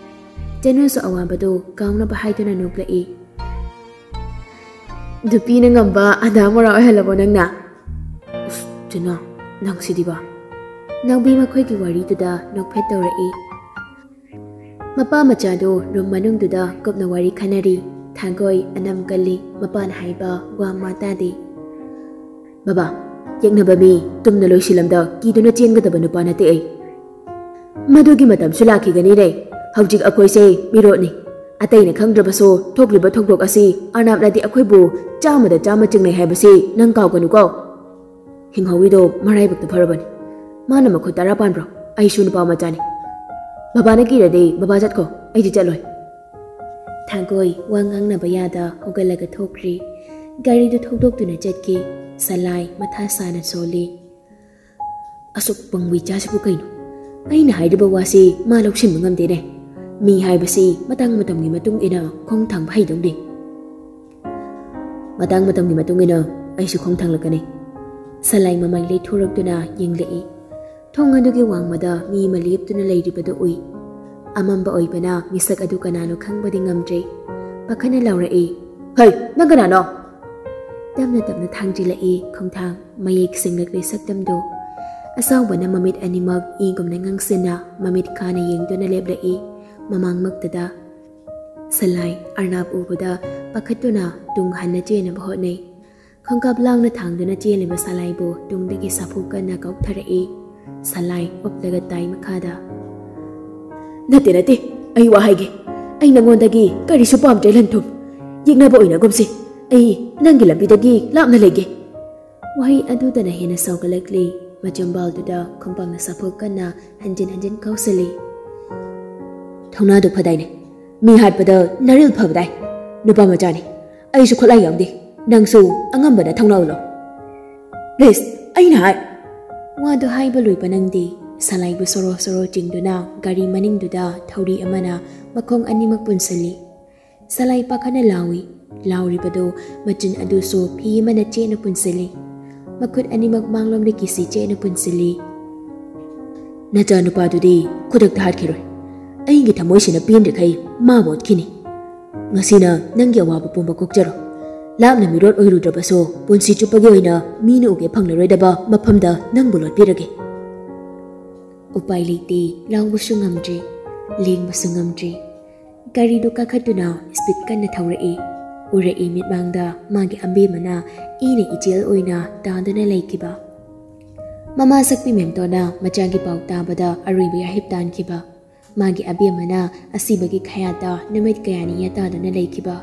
ꯆꯅꯨꯁꯨ ꯑꯋꯥꯕꯗꯨ ꯀꯥꯎꯅꯕ ꯍꯥꯏꯗꯨꯅ ꯅꯣꯛꯂꯛꯏ꯫ "ꯅꯨꯄꯤꯅ ꯉꯝꯕ ꯑꯗꯥ ꯃꯣꯔꯥ ꯑꯣꯏꯍꯜꯂꯕꯣ ꯅꯪꯅ?" "ꯎꯁ, ꯆꯅꯨ, ꯅꯪꯁꯤꯗꯤꯕ꯫" ꯅꯥꯎꯕꯤ ꯃꯈꯣꯏꯒꯤ ꯋꯥꯔꯤꯗꯨꯗ ꯅꯣꯛꯐꯦꯠ ꯇꯧꯔꯛꯏ꯫ ꯃꯄꯥ ꯃꯆꯥꯗꯨ ꯔꯨꯝ ꯃꯅꯨꯡꯗꯨꯗ ꯀꯨꯞꯅ ꯋꯥꯔꯤ ꯈꯟꯅꯔꯤ꯫ ꯊꯥꯡꯒꯣꯏ ꯑꯅꯝ ꯀꯜꯂꯤ꯫ ꯃꯄꯥꯅ ꯍꯥꯏꯕ ꯋꯥ ꯃꯥ ꯇꯥꯗꯦ꯫ "ꯕꯕꯥ, ꯌꯦꯛꯅꯕ ꯃꯤ ꯇꯨꯝꯅ ꯂꯣꯏꯁꯤꯜꯂꯝꯗ ꯀꯤꯗꯨꯅ ꯆꯦꯟꯒꯗꯕ ꯅꯨꯄꯥ ꯅꯠꯇꯦ ꯑꯩ꯫ ꯃꯗꯨꯒꯤ ꯃꯇꯝꯁꯨ ꯂꯥꯛꯈꯤꯒꯅꯤꯅꯦ꯫ ꯍꯧꯖꯤꯛ ꯑꯩꯈꯣꯏꯁꯦ ꯃꯤꯔꯣꯠꯅꯤ꯫ ꯑꯇꯩꯅ ꯈꯪꯗ꯭ꯔꯕꯁꯨ ꯊꯣꯛꯂꯤꯕ ꯊꯧꯗꯣꯛ ꯑꯁꯤ ꯑꯔꯅꯥꯞꯅꯗꯤ ꯑꯩꯈꯣꯏꯕꯨ ꯆꯥꯝꯃꯗ ꯆꯥꯝꯃ ꯆꯤꯡꯅꯩ ꯍꯥꯏꯕꯁꯤ ꯅꯪ ꯀꯥꯎꯒꯅꯨꯀꯣ꯫ ꯍꯤꯡꯍꯧꯔꯤꯗꯣ ꯃꯔꯥꯏꯕꯛꯇ ꯐꯔꯕꯅꯤ꯫ ꯃꯥꯅ ꯃꯈꯨꯠ ꯇꯔꯥ ꯄꯥꯟꯕ꯭ꯔꯣ? ꯑꯩꯁꯨ ꯅꯨꯄꯥ ꯃꯆꯥꯅꯤ꯫ ꯕꯕꯥꯅ ꯀꯤꯔꯗꯤ ꯕꯕꯥ ꯆꯠꯈꯣ, ꯑꯩꯗꯤ ꯆꯠꯂꯣꯏ꯫" ꯊꯥꯡꯒꯣꯏ ꯋꯥ ꯉꯥꯡꯅꯕ ꯌꯥꯗ ꯍꯧꯒꯠꯂꯒ ꯊꯣꯛꯈ꯭ꯔꯤ꯫ ꯒꯥꯔꯤꯗꯨ ꯊꯧꯗꯣꯛꯇꯨꯅ ꯆꯠꯈꯤ꯫ ꯁꯂꯥꯏ ꯃꯊꯥ ꯁꯥꯅ ꯁꯣꯜꯂꯤ꯫ "ꯑꯁꯨꯛ ꯄꯪꯕ ꯏꯆꯥꯁꯤꯕꯨ ꯀꯩꯅꯣ? ꯑꯩꯅ ꯍꯥꯏꯔꯤꯕ ꯋꯥꯁꯤ ꯃꯥ ꯂꯧꯁꯤꯟꯕ ꯉꯝꯗꯦꯅꯦ꯫ ꯃꯤ ꯍꯥꯏꯕꯁꯤ ꯃꯇꯥꯡ ꯃꯇꯝꯒꯤ ꯃꯇꯨꯡ ꯏꯟꯅ ꯈꯣꯡ ꯊꯥꯡꯕ ꯍꯩꯗꯧꯅꯤ꯫" "ꯃꯇꯥꯡ ꯃꯇꯝꯒꯤ ꯃꯇꯨꯡ ꯏꯟꯅ ꯑꯩꯁꯨ ꯈꯣꯡ ꯊꯥꯡꯂꯛꯀꯅꯤ꯫" ꯁꯂꯥꯏ ꯃꯃꯥꯏ ꯂꯩꯊꯣꯔꯛꯇꯨꯅ ꯌꯦꯡꯂꯛꯏ꯫ ꯊꯣꯡ ꯑꯗꯨꯒꯤ ꯋꯥꯡꯃꯗ ꯃꯤ ꯑꯃ ꯂꯦꯞꯇꯨꯅ ꯂꯩꯔꯤꯕꯗꯨ ꯎꯏ꯫ ꯑꯃꯝꯕ ꯑꯣꯏꯕꯅ ꯃꯤꯁꯛ ꯑꯗꯨ ꯀꯅꯥꯅꯣ ꯈꯪꯕꯗꯤ ꯉꯝꯗ꯭ꯔꯦ꯫ ꯄꯥꯈꯠꯅ ꯂꯥꯎꯔꯛꯏ, "ꯍꯩ, ꯅꯪ ꯀꯅꯥꯅꯣ?" ꯇꯞꯅ ꯇꯞꯅ ꯊꯥꯡꯖꯤꯜꯂꯛꯏ ꯈꯣꯡꯊꯥꯡ꯫ ꯃꯌꯦꯛ ꯁꯦꯡꯂꯛꯂꯦ ꯁꯛꯇꯝꯗꯨ꯫ ꯑꯆꯥꯎꯕꯅ ꯃꯃꯤꯠ ꯑꯅꯤꯃꯛ ꯏꯒꯨꯝꯅ ꯉꯥꯡꯁꯤꯟꯅ ꯃꯃꯤꯠ ꯈꯥꯅ ꯌꯦꯡꯗꯨꯅ ꯂꯦꯞꯂꯛꯏ꯫ ꯃꯃꯥꯡꯃꯛꯇꯗ ꯁꯂꯥꯏ ꯑꯔꯅꯥꯞ ꯎꯕꯗ ꯄꯥꯈꯠꯇꯨꯅ ꯇꯨꯡ ꯍꯟꯅ ꯆꯦꯟꯅꯕ ꯍꯣꯠꯅꯩ꯫ ꯈꯣꯡꯀꯥꯞ ꯂꯥꯎꯅ ꯊꯥꯡꯗꯨꯅ ꯆꯦꯜꯂꯤꯕ ꯁꯂꯥꯏꯕꯨ ꯇꯨꯡꯗꯒꯤ ꯁꯥꯐꯨ ꯀꯟꯅ ꯀꯥꯎꯊꯔꯛꯏ꯫ ꯁꯂꯥꯏ ꯎꯞꯂꯒ ꯇꯥꯏ ꯃꯈꯥꯗ꯫ "ꯅꯠꯇꯦ, ꯅꯠꯇꯦ, ꯑꯩ ꯋꯥ ꯍꯥꯏꯒꯦ꯫ ꯑꯩ ꯅꯉꯣꯟꯗꯒꯤ ꯀꯔꯤꯁꯨ ꯄꯥꯝꯗ꯭ꯔꯦ, ꯂꯟꯊꯨꯝ꯫ ꯌꯦꯛꯅꯕ ꯑꯣꯏꯅꯒꯨꯝꯁꯤ꯫ ꯑꯩ ꯅꯪꯒꯤ ꯂꯝꯕꯤꯗꯒꯤ ꯂꯥꯞꯅ ꯂꯩꯒꯦ꯫" ꯋꯥꯍꯩ ꯑꯗꯨꯗꯅ ꯍꯦꯟꯅ ꯁꯥꯎꯒꯠꯂꯛꯂꯤ꯫ ꯃꯆꯤꯝꯕꯥꯜꯗꯨꯗ ꯈꯣꯡꯄꯥꯛꯅ ꯁꯥꯐꯨ ꯀꯟꯅ ꯍꯟꯖꯤꯟ ꯍꯟꯖꯤꯟ ꯀꯥꯎꯁꯤꯜꯂꯤ꯫ ꯊꯧꯅꯥꯗꯨ ꯐꯗꯥꯏꯅꯦ꯫ ꯃꯤ ꯍꯥꯠꯄꯗ ꯅꯔꯤꯜ ꯐꯕꯗꯥꯏ꯫ ꯅꯨꯄꯥ ꯃꯆꯥꯅꯤ꯫ ꯑꯩꯁꯨ ꯈꯨꯠꯂꯥꯏ ꯌꯥꯎꯗꯦ꯫ ꯅꯪꯁꯨ ꯑꯉꯝꯕꯅ ꯊꯧꯅꯥ ꯎꯠꯂꯣ꯫ ꯄ꯭ꯂꯤꯁ, ꯑꯩꯅ ꯍꯥꯏ꯫ ꯋꯥꯗꯨ ꯍꯥꯏꯕ ꯂꯣꯏꯕ ꯅꯪꯗꯦ꯫ ꯁꯂꯥꯏꯕꯨ ꯁꯣꯔꯣ ꯁꯣꯔꯣ ꯆꯤꯡꯗꯨꯅ ꯒꯥꯔꯤ ꯃꯅꯤꯡꯗꯨꯗ ꯊꯧꯔꯤ ꯑꯃꯅ ꯃꯈꯣꯡ ꯑꯅꯤꯃꯛ ꯄꯨꯟꯁꯤꯜꯂꯤ꯫ ꯁꯂꯥꯏ ꯄꯥꯈꯠꯅ ꯂꯥꯎꯏ꯫ ꯂꯥꯎꯔꯤꯕꯗꯨ ꯃꯆꯤꯟ ꯑꯗꯨꯁꯨ ꯐꯤ ꯑꯃꯅ ꯆꯦꯠꯅ ꯄꯨꯟꯁꯤꯜꯂꯤ꯫ ꯃꯈꯨꯠ ꯑꯅꯤꯃꯛ ꯃꯥꯡꯂꯣꯝꯗ ꯀꯤꯁꯤ ꯆꯦꯠꯅ ꯄꯨꯟꯁꯤꯜꯂꯤ꯫ ꯅꯆꯥꯅꯨꯄꯥꯗꯨꯗꯤ ꯈꯨꯗꯛꯇ ꯍꯥꯠꯈꯤꯔꯣꯏ꯫ ꯑꯩꯒꯤ ꯊꯃꯣꯏꯁꯤꯅ ꯄꯦꯟꯗ꯭ꯔꯤꯈꯩ ꯃꯥꯕꯨ ꯑꯣꯠꯈꯤꯅꯤ꯫ ꯉꯁꯤꯅ ꯅꯪꯒꯤ ꯑꯋꯥꯕ ꯄꯨꯝꯕ ꯀꯣꯛꯆꯔꯣ꯫ ꯂꯥꯞꯅ ꯃꯤꯔꯣꯠ ꯑꯣꯏꯔꯨꯗ꯭ꯔꯕꯁꯨ ꯄꯨꯟꯁꯤ ꯆꯨꯞꯄꯒꯤ ꯑꯣꯏꯅ ꯃꯤꯅ ꯎꯒꯦ ꯐꯪꯂꯔꯣꯏꯗꯕ ꯃꯐꯝꯗ ꯅꯪꯕꯨ ꯂꯣꯠꯄꯤꯔꯒꯦ꯫ ꯎꯄꯥꯏ ꯂꯩꯇꯦ, ꯂꯥꯎꯕꯁꯨ ꯉꯝꯗ꯭ꯔꯦ, ꯂꯦꯡꯕꯁꯨ ꯉꯝꯗ꯭ꯔꯦ꯫ ꯒꯥꯔꯤꯗꯨ ꯀꯥꯈꯠꯇꯨꯅ ꯁ꯭ꯄꯤꯗ ꯀꯟꯅ ꯊꯧꯔꯛꯏ꯫ ꯎꯔꯛꯏ ꯃꯤꯠꯃꯥꯡꯗ ꯃꯥꯒꯤ ꯑꯕꯦꯝꯃꯅ ꯏꯅ ꯏꯆꯦꯜ ꯑꯣꯏꯅ ꯇꯥꯗꯨꯅ ꯂꯩꯈꯤꯕ꯫ ꯃꯃꯥ ꯁꯛꯄꯤ ꯃꯦꯝꯇꯣꯟꯅ ꯃꯆꯥꯒꯤ ꯄꯥꯎ ꯇꯥꯕꯗ ꯑꯔꯣꯏꯕ ꯌꯥꯍꯤꯞ ꯇꯥꯟꯈꯤꯕ꯫ ꯃꯥꯒꯤ ꯑꯕꯦꯝꯃꯅ ꯑꯁꯤꯕꯒꯤ ꯈꯌꯥꯠꯇ ꯅꯨꯃꯤꯠ ꯀꯌꯥꯅꯤ ꯌꯥꯇꯥꯗꯨꯅ ꯂꯩꯈꯤꯕ꯫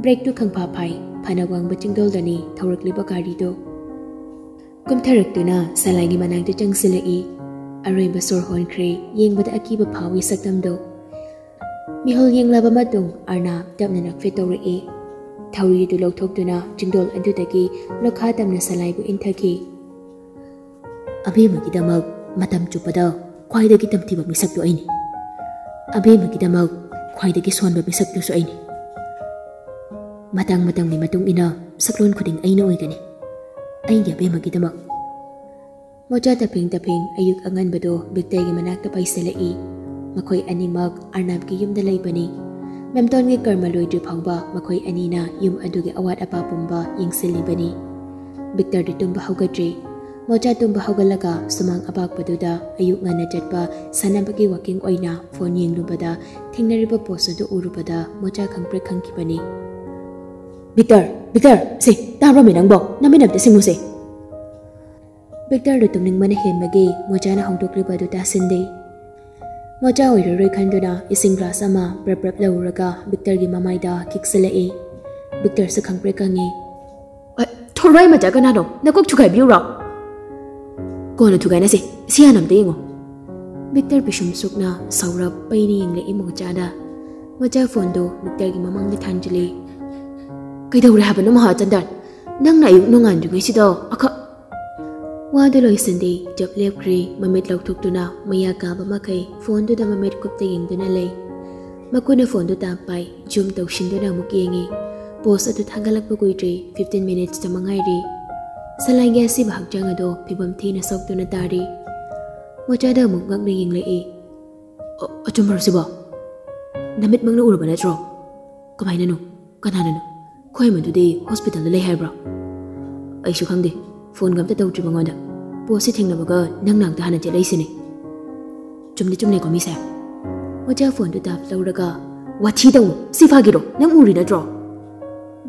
ꯕ꯭ꯔꯦꯛꯇꯨ ꯈꯪꯐꯥ ꯐꯥꯏ, ꯐꯅ ꯋꯥꯡꯕ ꯆꯤꯡꯗꯣꯜꯗꯅꯤ ꯊꯧꯔꯛꯂꯤꯕ ꯒꯥꯔꯤꯗꯨ꯫ ꯀꯨꯝꯊꯔꯛꯇꯨꯅ ꯁꯂꯥꯏꯒꯤ ꯃꯅꯥꯛꯇ ꯆꯪꯁꯤꯜꯂꯛꯏ꯫ ꯑꯔꯣꯏꯕ ꯁꯣꯔ ꯍꯣꯟꯈ꯭ꯔꯦ, ꯌꯦꯡꯕꯗ ꯑꯀꯤꯕ ꯐꯥꯎꯏ ꯁꯛꯇꯝꯗꯣ꯫ ꯃꯤꯍꯨꯜ ꯌꯦꯡꯂꯕ ꯃꯇꯨꯡ ꯑꯔꯅꯥꯕ ꯇꯞꯅ ꯅꯣꯛꯐꯦꯠ ꯇꯧꯔꯛꯏ꯫ ꯊꯧꯔꯤꯗꯨ ꯂꯧꯊꯣꯛꯇꯨꯅ ꯆꯤꯡꯗꯣꯜ ꯑꯗꯨꯗꯒꯤ ꯂꯣꯈꯥ ꯇꯝꯅ ꯁꯂꯥꯏꯕꯨ ꯏꯟꯊꯈꯤ꯫ ꯑꯕꯦꯝꯃꯒꯤꯗꯃꯛ ꯃꯇꯝ ꯆꯨꯞꯄꯗ ꯈ꯭ꯋꯥꯏꯗꯒꯤ ꯇꯝꯊꯤꯕ ꯃꯤꯁꯛꯇꯨ ꯑꯩꯅꯤ꯫ ꯑꯕꯦꯝꯃꯒꯤꯗꯃꯛ ꯈ꯭ꯋꯥꯏꯗꯒꯤ ꯁꯣꯟꯕ ꯃꯤꯁꯛꯇꯨꯁꯨ ꯑꯩꯅꯤ꯫ ꯃꯇꯥꯡ ꯃꯇꯝꯒꯤ ꯃꯇꯨꯡ ꯏꯟꯅ ꯁꯛꯂꯣꯟ ꯈꯨꯗꯤꯡ ꯑꯩꯅ ꯑꯣꯏꯒꯅꯤ꯫ ꯑꯩꯒꯤ ꯑꯕꯦꯝꯃꯒꯤꯗꯃꯛ꯫ ꯃꯣꯆꯥ ꯇꯐꯤꯡ ꯇꯐꯤꯡ ꯑꯌꯨꯛ ꯑꯉꯟꯕꯗꯣ ꯕꯤꯛꯇꯔꯒꯤ ꯃꯅꯥꯛꯇ ꯄꯥꯏꯁꯤꯜꯂꯛꯏ꯫ ꯃꯈꯣꯏ ꯑꯅꯤꯃꯛ ꯑꯔꯅꯥꯕꯀꯤ ꯌꯨꯝꯗ ꯂꯩꯕꯅꯤ꯫ ꯃꯦꯝꯇꯣꯟꯒꯤ ꯀꯔꯃ ꯂꯣꯏꯗ꯭ꯔꯤ ꯐꯥꯎꯕ ꯃꯈꯣꯏ ꯑꯅꯤꯅ ꯌꯨꯝ ꯑꯗꯨꯒꯤ ꯑꯋꯥꯠ ꯑꯄꯥ ꯄꯨꯝꯕ ꯌꯦꯡꯁꯤꯜꯂꯤꯕꯅꯤ꯫ ꯕꯤꯛꯇꯔꯗꯤ ꯇꯨꯝꯕ ꯍꯧꯒꯠꯇ꯭ꯔꯤ꯫ ꯃꯣꯆꯥ ꯇꯨꯝꯕ ꯍꯧꯒꯠꯂꯒ ꯁꯨꯃꯥꯡ ꯑꯄꯥꯛꯄꯗꯨꯗ ꯑꯌꯨꯛ ꯉꯟꯅ ꯆꯠꯄ ꯁꯥꯟꯅꯕꯒꯤ ꯋꯥꯀꯤꯡ ꯑꯣꯏꯅ ꯐꯣꯟ ꯌꯦꯡꯂꯨꯕꯗ ꯊꯦꯡꯅꯔꯤꯕ ꯄꯣꯁ ꯑꯗꯨ ꯎꯔꯨꯕꯗ ꯃꯣꯆꯥ ꯈꯪꯄ꯭ꯔꯦꯛ ꯈꯪꯈꯤꯕꯅꯤ꯫ ꯕꯤꯛꯇꯔ, ꯕꯤꯛꯇꯔ, ꯁꯦ, ꯇꯥꯕ꯭ꯔꯣꯃꯤ ꯅꯪꯕꯣ? ꯅꯃꯤꯠ ꯑꯝꯇ ꯁꯤꯡꯉꯨꯁꯦ꯫ ꯕꯤꯛꯇꯔꯗꯨ ꯇꯨꯝꯅꯤꯡꯕꯅ ꯍꯦꯟꯕꯒꯤ ꯃꯣꯆꯥꯅ ꯍꯧꯗꯣꯛꯂꯤꯕ ꯑꯗꯨ ꯇꯥꯁꯤꯟꯗꯦ꯫ ꯃꯣꯆꯥ ꯑꯣꯏꯔꯔꯣꯏ ꯈꯟꯗꯨꯅ ꯏꯁꯤꯡ ꯒ꯭ꯂꯥꯁ ꯑꯃ ꯄ꯭ꯔꯞ ꯄ꯭ꯔꯞ ꯂꯧꯔꯒ ꯕꯤꯛꯇꯔꯒꯤ ꯃꯃꯥꯏꯗ ꯈꯤꯛꯆꯜꯂꯛꯏ꯫ ꯕꯤꯛꯇꯔꯁꯨ ꯈꯪꯄ꯭ꯔꯦꯛ ꯈꯪꯉꯤ꯫ "ꯑ, ꯊꯣꯔꯥꯏ ꯃꯆꯥ ꯀꯅꯥꯅꯣ? ꯅꯀꯣꯛ ꯊꯨꯒꯥꯏꯕꯤꯌꯨꯔꯣ?" "ꯀꯣꯟꯅ ꯊꯨꯒꯥꯏꯅꯁꯦ, ꯁꯤ ꯍꯥꯟꯅ ꯑꯝꯇ ꯌꯦꯡꯉꯣ꯫" ꯕꯤꯛꯇꯔ ꯄꯤꯁꯨꯝ ꯁꯨꯛꯅ ꯁꯥꯎꯔꯞ ꯄꯩꯅ ꯌꯦꯡꯂꯛꯏ ꯃꯣꯆꯥꯗ꯫ ꯃꯣꯆꯥ ꯐꯣꯟꯗꯨ ꯕꯤꯛꯇꯔꯒꯤ ꯃꯃꯥꯡꯗ ꯊꯥꯡꯖꯤꯜꯂꯤ꯫ "ꯀꯩꯗꯧꯔꯦ ꯍꯥꯏꯕꯅꯣ ꯃꯍꯥꯆꯟꯗ꯭ꯔꯟ? ꯅꯪꯅ ꯑꯌꯨꯛ ꯅꯣꯡꯉꯥꯟꯗ꯭ꯔꯤꯉꯩꯁꯤꯗ ꯑꯈ-" ꯋꯥꯗꯨ ꯂꯣꯏꯁꯤꯟꯗꯦ, ꯖꯞ ꯂꯦꯞꯈ꯭ꯔꯦ꯫ ꯃꯃꯤꯠ ꯂꯧꯊꯣꯛꯇꯨꯅ ꯃꯌꯥ ꯀꯥꯕ ꯃꯈꯩ ꯐꯣꯟꯗꯨꯗ ꯃꯃꯤꯠ ꯀꯨꯞꯇ ꯌꯦꯡꯗꯨꯅ ꯂꯩ꯫ ꯃꯈꯨꯠꯅ ꯐꯣꯟꯗꯨ ꯇꯥꯞ ꯄꯥꯏ, ꯖꯨꯝ ꯇꯧꯁꯤꯟꯗꯨꯅ ꯑꯃꯨꯛ ꯌꯦꯡꯉꯤ꯫ ꯄꯣꯁ ꯑꯗꯨ ꯊꯥꯒꯠꯂꯛꯄ ꯀꯨꯏꯗ꯭ꯔꯤ, fifteen minutesꯇ ꯃꯉꯥꯏꯔꯤ꯫ ꯁꯂꯥꯏꯒꯤ ꯑꯁꯤꯕ ꯍꯛꯆꯥꯡ ꯑꯗꯨ ꯐꯤꯕꯝ ꯊꯤꯅ ꯁꯣꯛꯇꯨꯅ ꯇꯥꯔꯤ꯫ ꯃꯣꯆꯥꯗ ꯑꯃꯨꯛ ꯉꯛꯅ ꯌꯦꯡꯂꯛꯏ꯫ "ꯑ-, ꯑꯆꯨꯝꯕꯔꯣ ꯁꯤꯕꯣ? ꯅꯃꯤꯠꯃꯛꯅ ꯎꯔꯕ ꯅꯠꯇ꯭ꯔꯣ? ꯀꯃꯥꯏꯅꯅꯣ? ꯀꯅꯥꯅꯅꯣ? ꯈꯣꯏ ꯑꯃꯗꯨꯗꯤ ꯍꯣꯁꯄꯤꯇꯥꯜꯗ ꯂꯩ ꯍꯥꯏꯕ꯭ꯔꯣ?" "ꯑꯩꯁꯨ ꯈꯪꯗꯦ, ꯐꯣꯟꯒ ꯑꯝꯇ ꯇꯧꯗ꯭ꯔꯤ ꯃꯉꯣꯟꯗ꯫ ꯄꯣꯁꯁꯤ ꯊꯦꯡꯅꯕꯒ ꯅꯪ ꯅꯥꯛꯇ ꯍꯥꯟꯅ ꯆꯦꯜꯂꯛꯏꯁꯤꯅꯦ꯫ ꯆꯨꯝꯗꯤ ꯆꯨꯝꯂꯦꯀꯣ ꯃꯤꯁꯦ?" ꯃꯣꯆꯥ ꯐꯣꯟꯗꯨ ꯇꯥꯞ ꯂꯧꯔꯒ, "ꯋꯥꯊꯤ ꯇꯧꯅꯨ, ꯁꯤ ꯐꯥꯒꯤꯔꯣ? ꯅꯪ ꯎꯔꯤ ꯅꯠꯇ꯭ꯔꯣ?"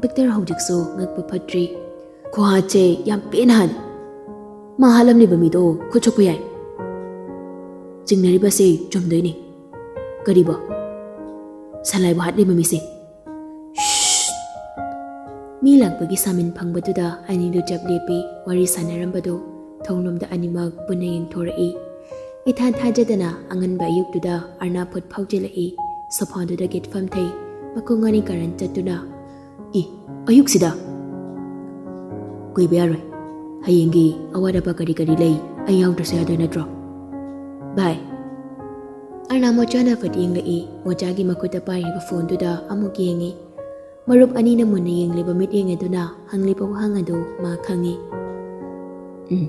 ꯕꯤꯛꯇꯔ ꯍꯧꯖꯤꯛꯁꯨ ꯉꯛꯄ ꯐꯠꯇ꯭ꯔꯤ꯫ "ꯈꯨꯍꯥꯠꯁꯦ ꯌꯥꯝ ꯄꯦꯟꯅ ꯍꯥꯠꯂꯤ꯫ ꯃꯥ ꯍꯥꯠꯂꯝꯂꯤꯕ ꯃꯤꯗꯣ ꯈꯨꯠ ꯁꯣꯛꯄ ꯌꯥꯏ꯫ ꯆꯤꯡꯅꯔꯤꯕꯁꯦ ꯆꯨꯝꯗꯣꯏꯅꯤ꯫ ꯀꯔꯤꯕꯣ? ꯁꯂꯥꯏꯕꯨ ꯍꯥꯠꯂꯤꯕ ꯃꯤꯁꯦ?" ꯁ꯭ꯁ! ꯃꯤ ꯂꯥꯛꯄꯒꯤ ꯁꯥꯃꯤꯟ ꯐꯪꯕꯗꯨꯗ ꯑꯅꯤꯗꯨ ꯆꯞ ꯂꯦꯞꯄꯤ꯫ ꯋꯥꯔꯤ ꯁꯥꯟꯅꯔꯝꯕꯗꯨ ꯊꯣꯡꯂꯣꯝꯗ ꯑꯅꯤꯃꯛ ꯄꯨꯟꯅ ꯌꯦꯡꯊꯣꯔꯛꯏ꯫ ꯏꯊꯥ ꯊꯥꯖꯗꯅ ꯑꯉꯟꯕ ꯑꯌꯨꯛꯇꯨꯗ ꯑꯔꯅꯥꯞ ꯐꯨꯠ ꯐꯥꯎꯖꯤꯜꯂꯛꯏ꯫ ꯁꯣꯐꯥꯗꯨꯗ ꯒꯤꯠ ꯐꯝꯊꯩ꯫ ꯃꯈꯣꯡ ꯑꯅꯤ ꯀꯔꯟ ꯆꯠꯇꯨꯅ, "ꯏ, ꯑꯌꯨꯛꯁꯤꯗ? ꯀꯨꯏꯕ ꯌꯥꯔꯣꯏ꯫ ꯍꯌꯦꯡꯒꯤ ꯑꯋꯥꯠ ꯑꯄꯥ ꯀꯔꯤ ꯀꯔꯤ ꯂꯩ ꯑꯩ ꯌꯥꯎꯗ꯭ꯔꯁꯨ ꯌꯥꯗꯣꯏ ꯅꯠꯇ꯭ꯔꯣ? ꯕꯥꯏ꯫" ꯑꯔꯅꯥꯞ ꯃꯣꯆꯥꯅ ꯐꯠ ꯌꯦꯡꯂꯛꯏ꯫ ꯃꯣꯆꯥꯒꯤ ꯃꯈꯨꯠꯇ ꯄꯥꯏꯔꯤꯕ ꯐꯣꯟꯗꯨꯗ ꯑꯃꯨꯛ ꯌꯦꯡꯉꯤ꯫ ꯃꯔꯨꯞ ꯑꯅꯤꯅ ꯃꯨꯟꯅ ꯌꯦꯡꯂꯤꯕ ꯃꯤꯠꯌꯦꯡ ꯑꯗꯨꯅ ꯍꯪꯂꯤꯕ ꯋꯥꯍꯪ ꯑꯗꯨ ꯃꯥ ꯈꯪꯏ꯫ "ꯎꯝ,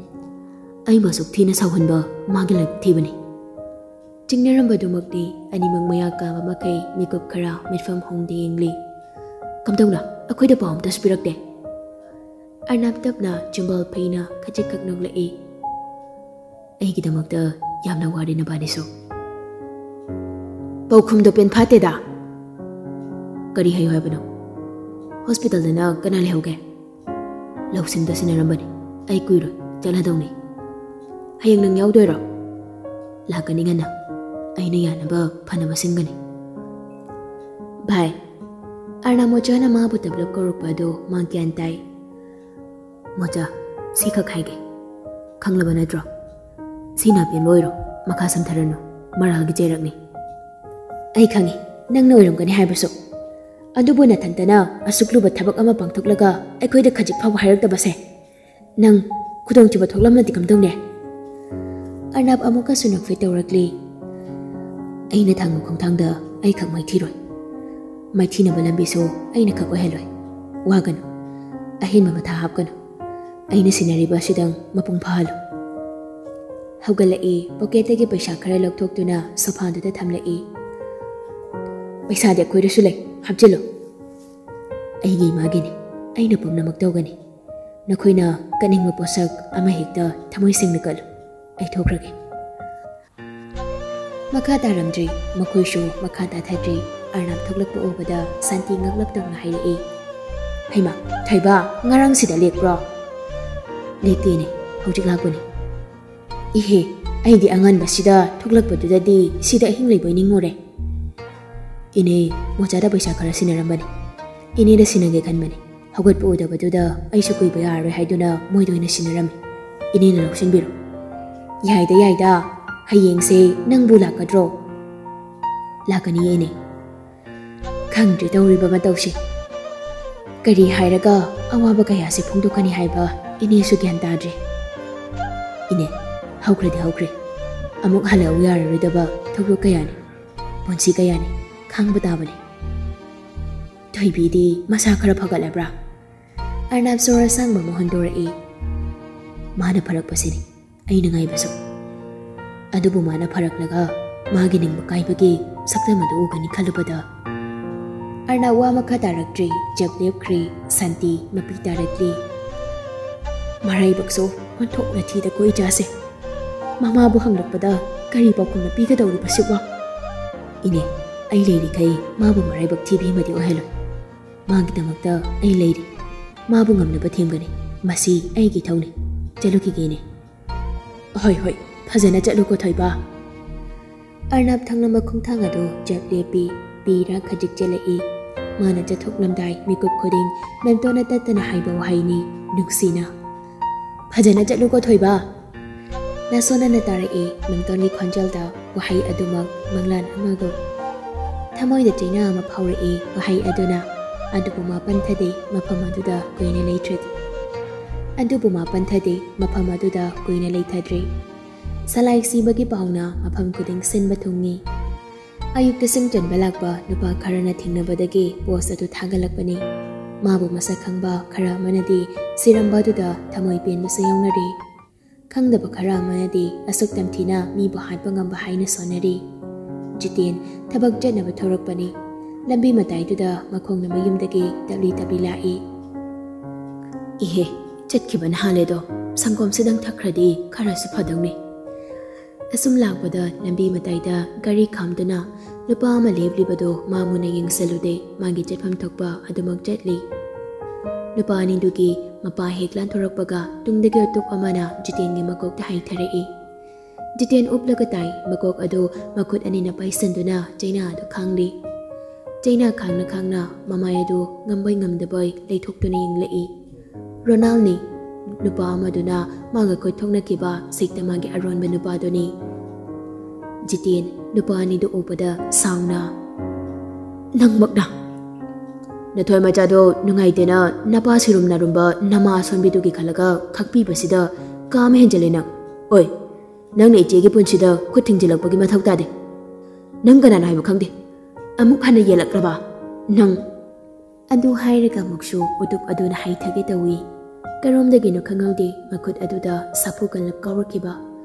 ꯑꯩꯕꯨ ꯑꯁꯨꯛ ꯊꯤꯅ ꯁꯥꯎꯍꯟꯕ ꯃꯥꯒꯤ ꯂꯥꯏꯕꯛ ꯊꯤꯕꯅꯤ꯫" ꯆꯤꯡꯅꯔꯝꯕꯗꯨꯃꯛꯇꯤ ꯑꯅꯤꯃꯛ ꯃꯌꯥ ꯀꯥꯕ ꯃꯈꯩ ꯃꯤꯀꯨꯞ ꯈꯔ ꯃꯤꯠꯐꯝ ꯍꯣꯡꯗꯦ ꯌꯦꯡꯂꯤ꯫ "ꯀꯝꯗꯧꯅ? ꯑꯩꯈꯣꯏꯗ ꯄꯥꯎ ꯑꯝꯇꯁꯨ ꯄꯤꯔꯛꯇꯦ?" ꯑꯔꯅꯥꯞ ꯇꯞꯅ ꯆꯤꯝꯕꯥꯜ ꯐꯩꯅ ꯈꯖꯤꯛꯈꯛ ꯅꯣꯛꯂꯛꯏ꯫ "ꯑꯩꯒꯤꯗꯃꯛꯇ ꯌꯥꯝꯅ ꯋꯥꯔꯦ ꯅꯕꯥꯅꯤꯁꯨ꯫" "ꯄꯥꯎꯈꯨꯝꯗꯣ ꯄꯦꯟ ꯐꯥꯠꯇꯦꯗ꯫ ꯀꯔꯤ ꯍꯥꯏꯌꯨ ꯍꯥꯏꯕꯅꯣ? ꯍꯣꯁꯄꯤꯇꯥꯜꯗꯅ ꯀꯅꯥ ꯂꯩꯍꯧꯒꯦ?" "ꯂꯧꯁꯤꯡꯗ ꯁꯤꯟꯅꯔꯝꯕꯅꯤ꯫ ꯑꯩ ꯀꯨꯏꯔꯣꯏ, ꯆꯠꯂꯗꯧꯅꯤ꯫" "ꯍꯌꯦꯡ ꯅꯪ ꯌꯥꯎꯗꯣꯏꯔꯣ?" "ꯂꯥꯛꯀꯅꯤ ꯉꯟꯅ꯫ ꯑꯩꯅ ꯌꯥꯅꯕ ꯐꯅꯕ ꯁꯤꯟꯒꯅꯤ꯫" ꯚꯥꯏ, ꯑꯔꯅꯥꯞ ꯃꯣꯆꯥꯅ ꯃꯥꯕꯨ ꯇꯞꯂꯞ ꯀꯧꯔꯛꯄ ꯑꯗꯨ ꯃꯥ ꯒ꯭ꯌꯥꯟ ꯇꯥꯏ꯫ "ꯃꯣꯆꯥ, ꯁꯤꯈꯛ ꯍꯥꯏꯒꯦ꯫ ꯈꯪꯂꯕ ꯅꯠꯇ꯭ꯔꯣ? ꯁꯤꯅ ꯑꯄꯦꯟꯕ ꯑꯣꯏꯔꯣ꯫ ꯃꯈꯥ ꯁꯝꯊꯔꯅꯨ, ꯃꯔꯥꯜꯒꯤ ꯆꯩꯔꯛꯅꯤ꯫ ꯑꯩ ꯈꯪꯏ, ꯅꯪꯅ ꯑꯣꯏꯔꯝꯒꯅꯤ ꯍꯥꯏꯕꯁꯨ꯫ ꯑꯗꯨꯕꯨ ꯅꯊꯟꯇꯅ ꯑꯁꯨꯛ ꯂꯨꯕ ꯊꯕꯛ ꯑꯃ ꯄꯥꯡꯊꯣꯛꯂꯒ ꯑꯩꯈꯣꯏꯗ ꯈꯖꯤꯛ ꯐꯥꯎꯕ ꯍꯥꯏꯔꯛꯇꯕꯁꯦ, ꯅꯪ ꯈꯨꯗꯣꯡꯊꯤꯕ ꯊꯣꯛꯂꯝꯂꯗꯤ ꯀꯝꯗꯧꯅꯤ? ꯑꯔꯅꯥꯕ ꯑꯃꯨꯛꯀꯁꯨ ꯅꯣꯛꯐꯦꯠ ꯇꯧꯔꯛꯂꯤ꯫ ꯑꯩꯅ ꯊꯥꯡꯕ ꯈꯣꯡꯊꯥꯡꯗ ꯑꯩꯈꯛ ꯃꯥꯏꯊꯤꯔꯣꯏ꯫ ꯃꯥꯏꯊꯤꯅꯕ ꯂꯝꯕꯤꯁꯨ ꯑꯩꯅ ꯈꯛ ꯑꯣꯏꯍꯜꯂꯣꯏ꯫ ꯋꯥꯒꯅꯨ꯫ ꯑꯍꯦꯟꯕ ꯃꯊꯥ ꯍꯥꯞꯀꯅꯨ꯫ ꯑꯩꯅ ꯁꯤꯟꯅꯔꯤꯕ ꯑꯁꯤꯗꯪ ꯃꯄꯨꯡ ꯐꯥꯍꯜꯂꯨ꯫ ꯍꯧꯒꯠꯂꯛꯏ, ꯄꯣꯀꯦꯠꯇꯒꯤ ꯄꯩꯁꯥ ꯈꯔ ꯂꯧꯊꯣꯛꯇꯨꯅ ꯁꯣꯐꯥꯗꯨꯗ ꯊꯝꯂꯛꯏ꯫ ꯄꯩꯁꯥꯗꯤ ꯑꯩꯈꯣꯏꯗꯁꯨ ꯂꯩ, ꯍꯥꯞꯆꯤꯜꯂꯨ꯫ ꯑꯩꯒꯤ ꯏꯃꯥꯒꯤꯅꯤ, ꯑꯩꯅ ꯄꯨꯝꯅꯃꯛ ꯇꯧꯒꯅꯤ꯫ ꯅꯈꯣꯏꯅ ꯀꯠꯅꯤꯡꯕ ꯄꯣꯠꯁꯛ ꯑꯃꯍꯦꯛꯇ ꯊꯃꯣꯏ ꯁꯦꯡꯅ ꯀꯠꯂꯨ꯫ ꯑꯩ ꯊꯣꯛꯈ꯭ꯔꯒꯦ꯫ ꯃꯈꯥ ꯇꯥꯔꯝꯗ꯭ꯔꯤ, ꯃꯈꯣꯏꯁꯨ ꯃꯈꯥ ꯇꯥꯊꯗ꯭ꯔꯤ꯫ ꯑꯔꯅꯥꯕ ꯊꯣꯛꯂꯛꯄ ꯎꯕꯗ ꯁꯥꯟꯇꯤ ꯉꯛꯂꯞ ꯇꯧꯅ ꯍꯥꯏꯔꯛꯏ, "ꯍꯩꯃꯥ, ꯊꯣꯏꯕ, ꯉꯔꯥꯡ ꯁꯤꯗ ꯂꯦꯛꯄ꯭ꯔꯣ?" "ꯂꯦꯛꯇꯦꯅꯦ, ꯍꯧꯖꯤꯛ ꯂꯥꯛꯄꯅꯤ꯫" "ꯏꯍꯦ, ꯑꯩꯗꯤ ꯑꯉꯟꯕꯁꯤꯗ ꯊꯣꯛꯂꯛꯄꯗꯨꯗꯗꯤ ꯁꯤꯗ ꯑꯍꯤꯡ ꯂꯩꯕꯣꯏ ꯅꯤꯡꯉꯨꯔꯦ꯫" "ꯏꯅꯦ, ꯃꯣꯆꯥꯗ ꯄꯩꯁꯥ ꯈꯔ ꯁꯤꯟꯅꯔꯝꯕꯅꯤ꯫ ꯏꯅꯦꯗ ꯁꯤꯟꯅꯒꯦ ꯈꯟꯕꯅꯤ꯫ ꯍꯧꯒꯠꯄ ꯎꯗꯕꯗꯨꯗ ꯑꯩꯁꯨ ꯀꯨꯏꯕ ꯌꯥꯔꯔꯣꯏ ꯍꯥꯏꯗꯨꯅ ꯃꯣꯏꯗ ꯑꯣꯏꯅ ꯁꯤꯟꯅꯔꯝꯃꯤ꯫ ꯏꯅꯦꯅ ꯂꯧꯁꯤꯟꯕꯤꯔꯣ꯫" "ꯌꯥꯏꯗ, ꯌꯥꯏꯗ꯫ ꯍꯌꯦꯡꯁꯦ ꯅꯪꯕꯨ ꯂꯥꯛꯀꯗ꯭ꯔꯣ?" "ꯂꯥꯛꯀꯅꯤꯌꯦ, ꯏꯅꯦ꯫" ꯈꯪꯗ꯭ꯔꯦ ꯇꯧꯔꯤꯕ ꯃꯇꯧꯁꯦ꯫ ꯀꯔꯤ ꯍꯥꯏꯔꯒ ꯑꯋꯥꯕ ꯀꯌꯥꯁꯦ ꯐꯣꯡꯗꯣꯛꯀꯅꯤ ꯍꯥꯏꯕ ꯏꯅꯦꯁꯨ ꯒ꯭ꯌꯥꯟ ꯇꯥꯗ꯭ꯔꯦ꯫ ꯏꯅꯦ, ꯍꯧꯈ꯭ꯔꯗꯤ ꯍꯧꯈ꯭ꯔꯦ꯫ ꯑꯃꯨꯛ ꯍꯜꯂꯛꯎ ꯌꯥꯔꯔꯣꯏꯗꯕ ꯊꯧꯗꯣꯛ ꯀꯌꯥꯅꯤ꯫ ꯄꯨꯟꯁꯤ ꯀꯌꯥꯅꯤ꯫ ꯈꯥꯡꯕ ꯇꯥꯕꯅꯤ꯫ ꯊꯣꯏꯕꯤꯗꯤ ꯃꯁꯥ ꯈꯔ ꯐꯒꯠꯂꯕ꯭ꯔꯥ? ꯑꯔꯅꯥꯕ ꯁꯣꯔ ꯑꯁꯥꯡꯕ ꯑꯃ ꯍꯣꯟꯗꯣꯔꯛꯏ꯫ ꯃꯥꯅ ꯐꯔꯛꯄꯁꯤꯅꯤ ꯑꯩꯅ ꯉꯥꯏꯕꯁꯨ꯫ ꯑꯗꯨꯕꯨ ꯃꯥꯅ ꯐꯔꯛꯂꯒ ꯃꯥꯒꯤ ꯅꯤꯡꯕ ꯀꯥꯏꯕꯒꯤ ꯁꯛꯇꯝ ꯑꯗꯨ ꯎꯒꯅꯤ ꯈꯜꯂꯨꯕꯗ ꯑꯔꯅꯥꯕ ꯋꯥ ꯃꯈꯥ ꯇꯥꯔꯛꯇ꯭ꯔꯤ꯫ ꯖꯦꯞ ꯂꯦꯞꯈ꯭ꯔꯤ꯫ ꯁꯥꯟꯇꯤ ꯃꯄꯤ ꯇꯥꯔꯛꯂꯤ꯫ ꯃꯔꯥꯏꯕꯛꯁꯨ ꯑꯣꯟꯊꯣꯛꯅ ꯊꯤꯗꯀꯣ ꯏꯆꯥꯁꯦ꯫ ꯃꯃꯥꯕꯨ ꯍꯪꯂꯛꯄꯗ ꯀꯔꯤ ꯄꯥꯎꯈꯨꯝꯅ ꯄꯤꯒꯗꯧꯔꯤꯕꯁꯤꯕꯣ? ꯏꯅꯦ, ꯑꯩ ꯂꯩꯔꯤꯈꯩ ꯃꯥꯕꯨ ꯃꯔꯥꯏꯕꯛ ꯊꯤꯕꯤ ꯑꯃꯗꯤ ꯑꯣꯏꯍꯜꯂꯣꯏ꯫ ꯃꯥꯒꯤꯗꯃꯛꯇ ꯑꯩ ꯂꯩꯔꯤ꯫ ꯃꯥꯕꯨ ꯉꯝꯅꯕ ꯊꯦꯝꯒꯅꯤ꯫ ꯃꯁꯤ ꯑꯩꯒꯤ ꯏꯊꯧꯅꯤ꯫ ꯆꯠꯂꯨꯈꯤꯒꯦꯅꯦ꯫ ꯍꯣꯏ, ꯍꯣꯏ, ꯐꯖꯅ ꯆꯠꯂꯨꯀꯣ ꯊꯣꯏꯕ꯫ ꯑꯔꯅꯥꯕ ꯊꯥꯡꯂꯝꯕ ꯈꯣꯡꯊꯥꯡ ꯑꯗꯨ ꯖꯦꯞ ꯂꯦꯞꯄꯤ꯫ ꯄꯤꯔꯥ ꯈꯖꯤꯛ ꯆꯦꯜꯂꯛꯏ꯫ ꯃꯥꯅ ꯆꯠꯊꯣꯛꯂꯝꯗꯥꯏ ꯃꯤꯀꯨꯞ ꯈꯨꯗꯤꯡ ꯃꯦꯝꯇꯣꯟꯅ ꯇꯠꯇꯅ ꯍꯥꯏꯕ ꯋꯥꯍꯩꯅꯤ, ꯅꯨꯡꯁꯤꯅ꯫ ꯐꯖꯅ ꯆꯠꯂꯨꯀꯣ ꯊꯣꯏꯕ꯫ ꯂꯥꯁꯣꯟꯅꯅ ꯇꯥꯔꯛꯏ ꯃꯦꯝꯇꯣꯟꯒꯤ ꯈꯣꯟꯖꯦꯜꯗ ꯋꯥꯍꯩ ꯑꯗꯨꯃꯛ ꯃꯪꯂꯥꯟ ꯑꯃꯒꯨꯝ꯫ ꯊꯃꯣꯏꯗ ꯆꯩꯅꯥ ꯑꯃ ꯐꯥꯎꯔꯛꯏ ꯋꯥꯍꯩ ꯑꯗꯨꯅ, ꯑꯗꯨꯕꯨ ꯃꯥ ꯄꯟꯊꯗꯦ ꯃꯐꯝ ꯑꯗꯨꯗ ꯀꯨꯏꯅ ꯂꯩꯇ꯭ꯔꯦ꯫ ꯑꯗꯨꯕꯨ ꯃꯥ ꯄꯟꯊꯗꯦ ꯃꯐꯝ ꯑꯗꯨꯗ ꯀꯨꯏꯅ ꯂꯩꯊꯗ꯭ꯔꯦ꯫ ꯁꯂꯥꯏ ꯁꯤꯕꯒꯤ ꯄꯥꯎꯅ ꯃꯐꯝ ꯈꯨꯗꯤꯡ ꯁꯤꯟꯕ ꯊꯨꯡꯉꯤ꯫ ꯑꯌꯨꯛꯇ ꯁꯤꯡ ꯆꯟꯕ ꯂꯥꯛꯄ ꯅꯨꯄꯥ ꯈꯔꯅ ꯊꯦꯡꯅꯕꯗꯒꯤ ꯄꯣꯁ ꯑꯗꯨ ꯊꯥꯒꯠꯂꯛꯄꯅꯤ꯫ ꯃꯥꯕꯨ ꯃꯁꯛ ꯈꯪꯕ ꯈꯔ ꯑꯃꯅꯗꯤ ꯁꯤꯔꯝꯕ ꯑꯗꯨꯗ ꯊꯃꯣꯏ ꯄꯦꯟꯕꯁꯨ ꯌꯥꯎꯅꯔꯤ꯫ ꯈꯪꯗꯕ ꯈꯔ ꯑꯃꯅꯗꯤ ꯑꯁꯨꯛ ꯇꯝꯊꯤꯅ ꯃꯤꯕꯨ ꯍꯥꯠꯄ ꯉꯝꯕ ꯍꯥꯏꯅ ꯁꯣꯟꯅꯔꯤ꯫ ꯖꯤꯇꯦꯟ ꯊꯕꯛ ꯆꯠꯅꯕ ꯊꯧꯔꯛꯄꯅꯤ꯫ ꯂꯝꯕꯤ ꯃꯇꯥꯏꯗꯨꯗ ꯃꯈꯣꯡꯅ ꯃꯌꯨꯝꯗꯒꯤ ꯇꯞꯂꯤ ꯇꯞꯂꯤ ꯂꯥꯛꯏ꯫ "ꯏꯍꯦ, ꯆꯠꯈꯤꯕꯅ ꯍꯥꯜꯂꯦꯗꯣ, ꯁꯪꯒꯣꯝꯁꯤꯗꯪ ꯊꯛꯈ꯭ꯔꯗꯤ ꯈꯔꯁꯨ ꯐꯗꯧꯅꯤ꯫" ꯑꯁꯨꯝ ꯂꯥꯛꯄꯗ ꯂꯝꯕꯤ ꯃꯇꯥꯏꯗ ꯒꯥꯔꯤ ꯈꯥꯝꯗꯨꯅ ꯅꯨꯄꯥ ꯑꯃ ꯂꯦꯞꯂꯤꯕꯗꯨ ꯃꯥ ꯃꯨꯟꯅ ꯌꯦꯡꯁꯤꯜꯂꯨꯗꯦ, ꯃꯥꯒꯤ ꯆꯠꯐꯝ ꯊꯣꯛꯄ ꯑꯗꯨꯃꯛ ꯆꯠꯂꯤ꯫ ꯅꯨꯄꯥ ꯑꯅꯤꯗꯨꯒꯤ ꯃꯄꯥ ꯍꯦꯛ ꯂꯥꯟꯊꯣꯔꯛꯄꯒ ꯇꯨꯡꯗꯒꯤ ꯎꯇꯨꯞ ꯑꯃꯅ ꯖꯤꯇꯦꯟꯒꯤ ꯃꯀꯣꯛꯇ ꯍꯥꯏꯊꯔꯛꯏ꯫ ꯖꯤꯇꯦꯟ ꯎꯞꯂꯒ ꯇꯥꯏ, ꯃꯀꯣꯛ ꯑꯗꯨ ꯃꯈꯨꯠ ꯑꯅꯤꯅ ꯄꯥꯏꯁꯤꯟꯗꯨꯅ ꯆꯩꯅꯥ ꯑꯗꯨ ꯈꯥꯡꯂꯤ꯫ ꯆꯩꯅꯥ ꯈꯥꯡꯅ ꯈꯥꯡꯅ ꯃꯃꯥꯏ ꯑꯗꯨ ꯉꯝꯕꯣꯏ ꯉꯝꯗꯕꯣꯏ ꯂꯩꯊꯣꯛꯇꯨꯅ ꯌꯦꯡꯂꯛꯏ꯫ ꯔꯣꯅꯥꯜꯅꯤ꯫ ꯅꯨꯄꯥ ꯑꯃꯗꯨꯅ ꯃꯥꯒ ꯈꯨꯠ ꯊꯣꯛꯅꯈꯤꯕ ꯁꯤꯛꯇ ꯃꯥꯒꯤ ꯑꯔꯣꯟꯕ ꯅꯨꯄꯥꯗꯨꯅꯤ꯫ ꯖꯤꯇꯦꯟ ꯅꯨꯄꯥ ꯑꯅꯤꯗꯨ ꯎꯕꯗ ꯁꯥꯎꯅ, "ꯅꯪꯃꯛꯅ? ꯅꯊꯣꯏ ꯃꯆꯥꯗꯣ ꯅꯨꯡꯉꯥꯏꯇꯦꯅ ꯅꯄꯥ ꯁꯤꯔꯨꯝ ꯅꯥꯔꯨꯝꯕ ꯅꯃꯥ ꯑꯁꯣꯟꯕꯤꯗꯨꯒꯤ ꯈꯜꯂꯒ ꯈꯛꯄꯤꯕꯁꯤꯗ ꯀꯥ ꯑꯃ ꯍꯦꯟꯖꯜꯂꯦ ꯅꯪ꯫ ꯑꯣꯏ, ꯅꯪꯅ ꯏꯆꯦꯒꯤ ꯄꯨꯟꯁꯤꯗ ꯈꯨꯠ ꯊꯤꯡꯖꯤꯜꯂꯛꯄꯒꯤ ꯃꯊꯧ ꯇꯥꯗꯦ꯫ ꯅꯪ ꯀꯅꯥꯅꯣ ꯍꯥꯏꯕ ꯈꯪꯗꯦ꯫ ꯑꯃꯨꯛ ꯍꯟꯅ ꯌꯦꯜꯂꯛꯂꯕ ꯅꯪ?" ꯑꯗꯨ ꯍꯥꯏꯔꯒ ꯑꯃꯨꯛꯁꯨ ꯎꯇꯨꯞ ꯑꯗꯨꯅ ꯍꯥꯏꯊꯒꯦ ꯇꯧꯏ꯫ ꯀꯔꯣꯝꯗꯒꯤꯅꯣ ꯈꯪꯍꯧꯗꯦ, ꯃꯈꯨꯠ ꯑꯗꯨꯗ ꯁꯥꯐꯨ ꯀꯜꯂꯞ ꯀꯥꯎꯔꯛꯈꯤꯕ꯫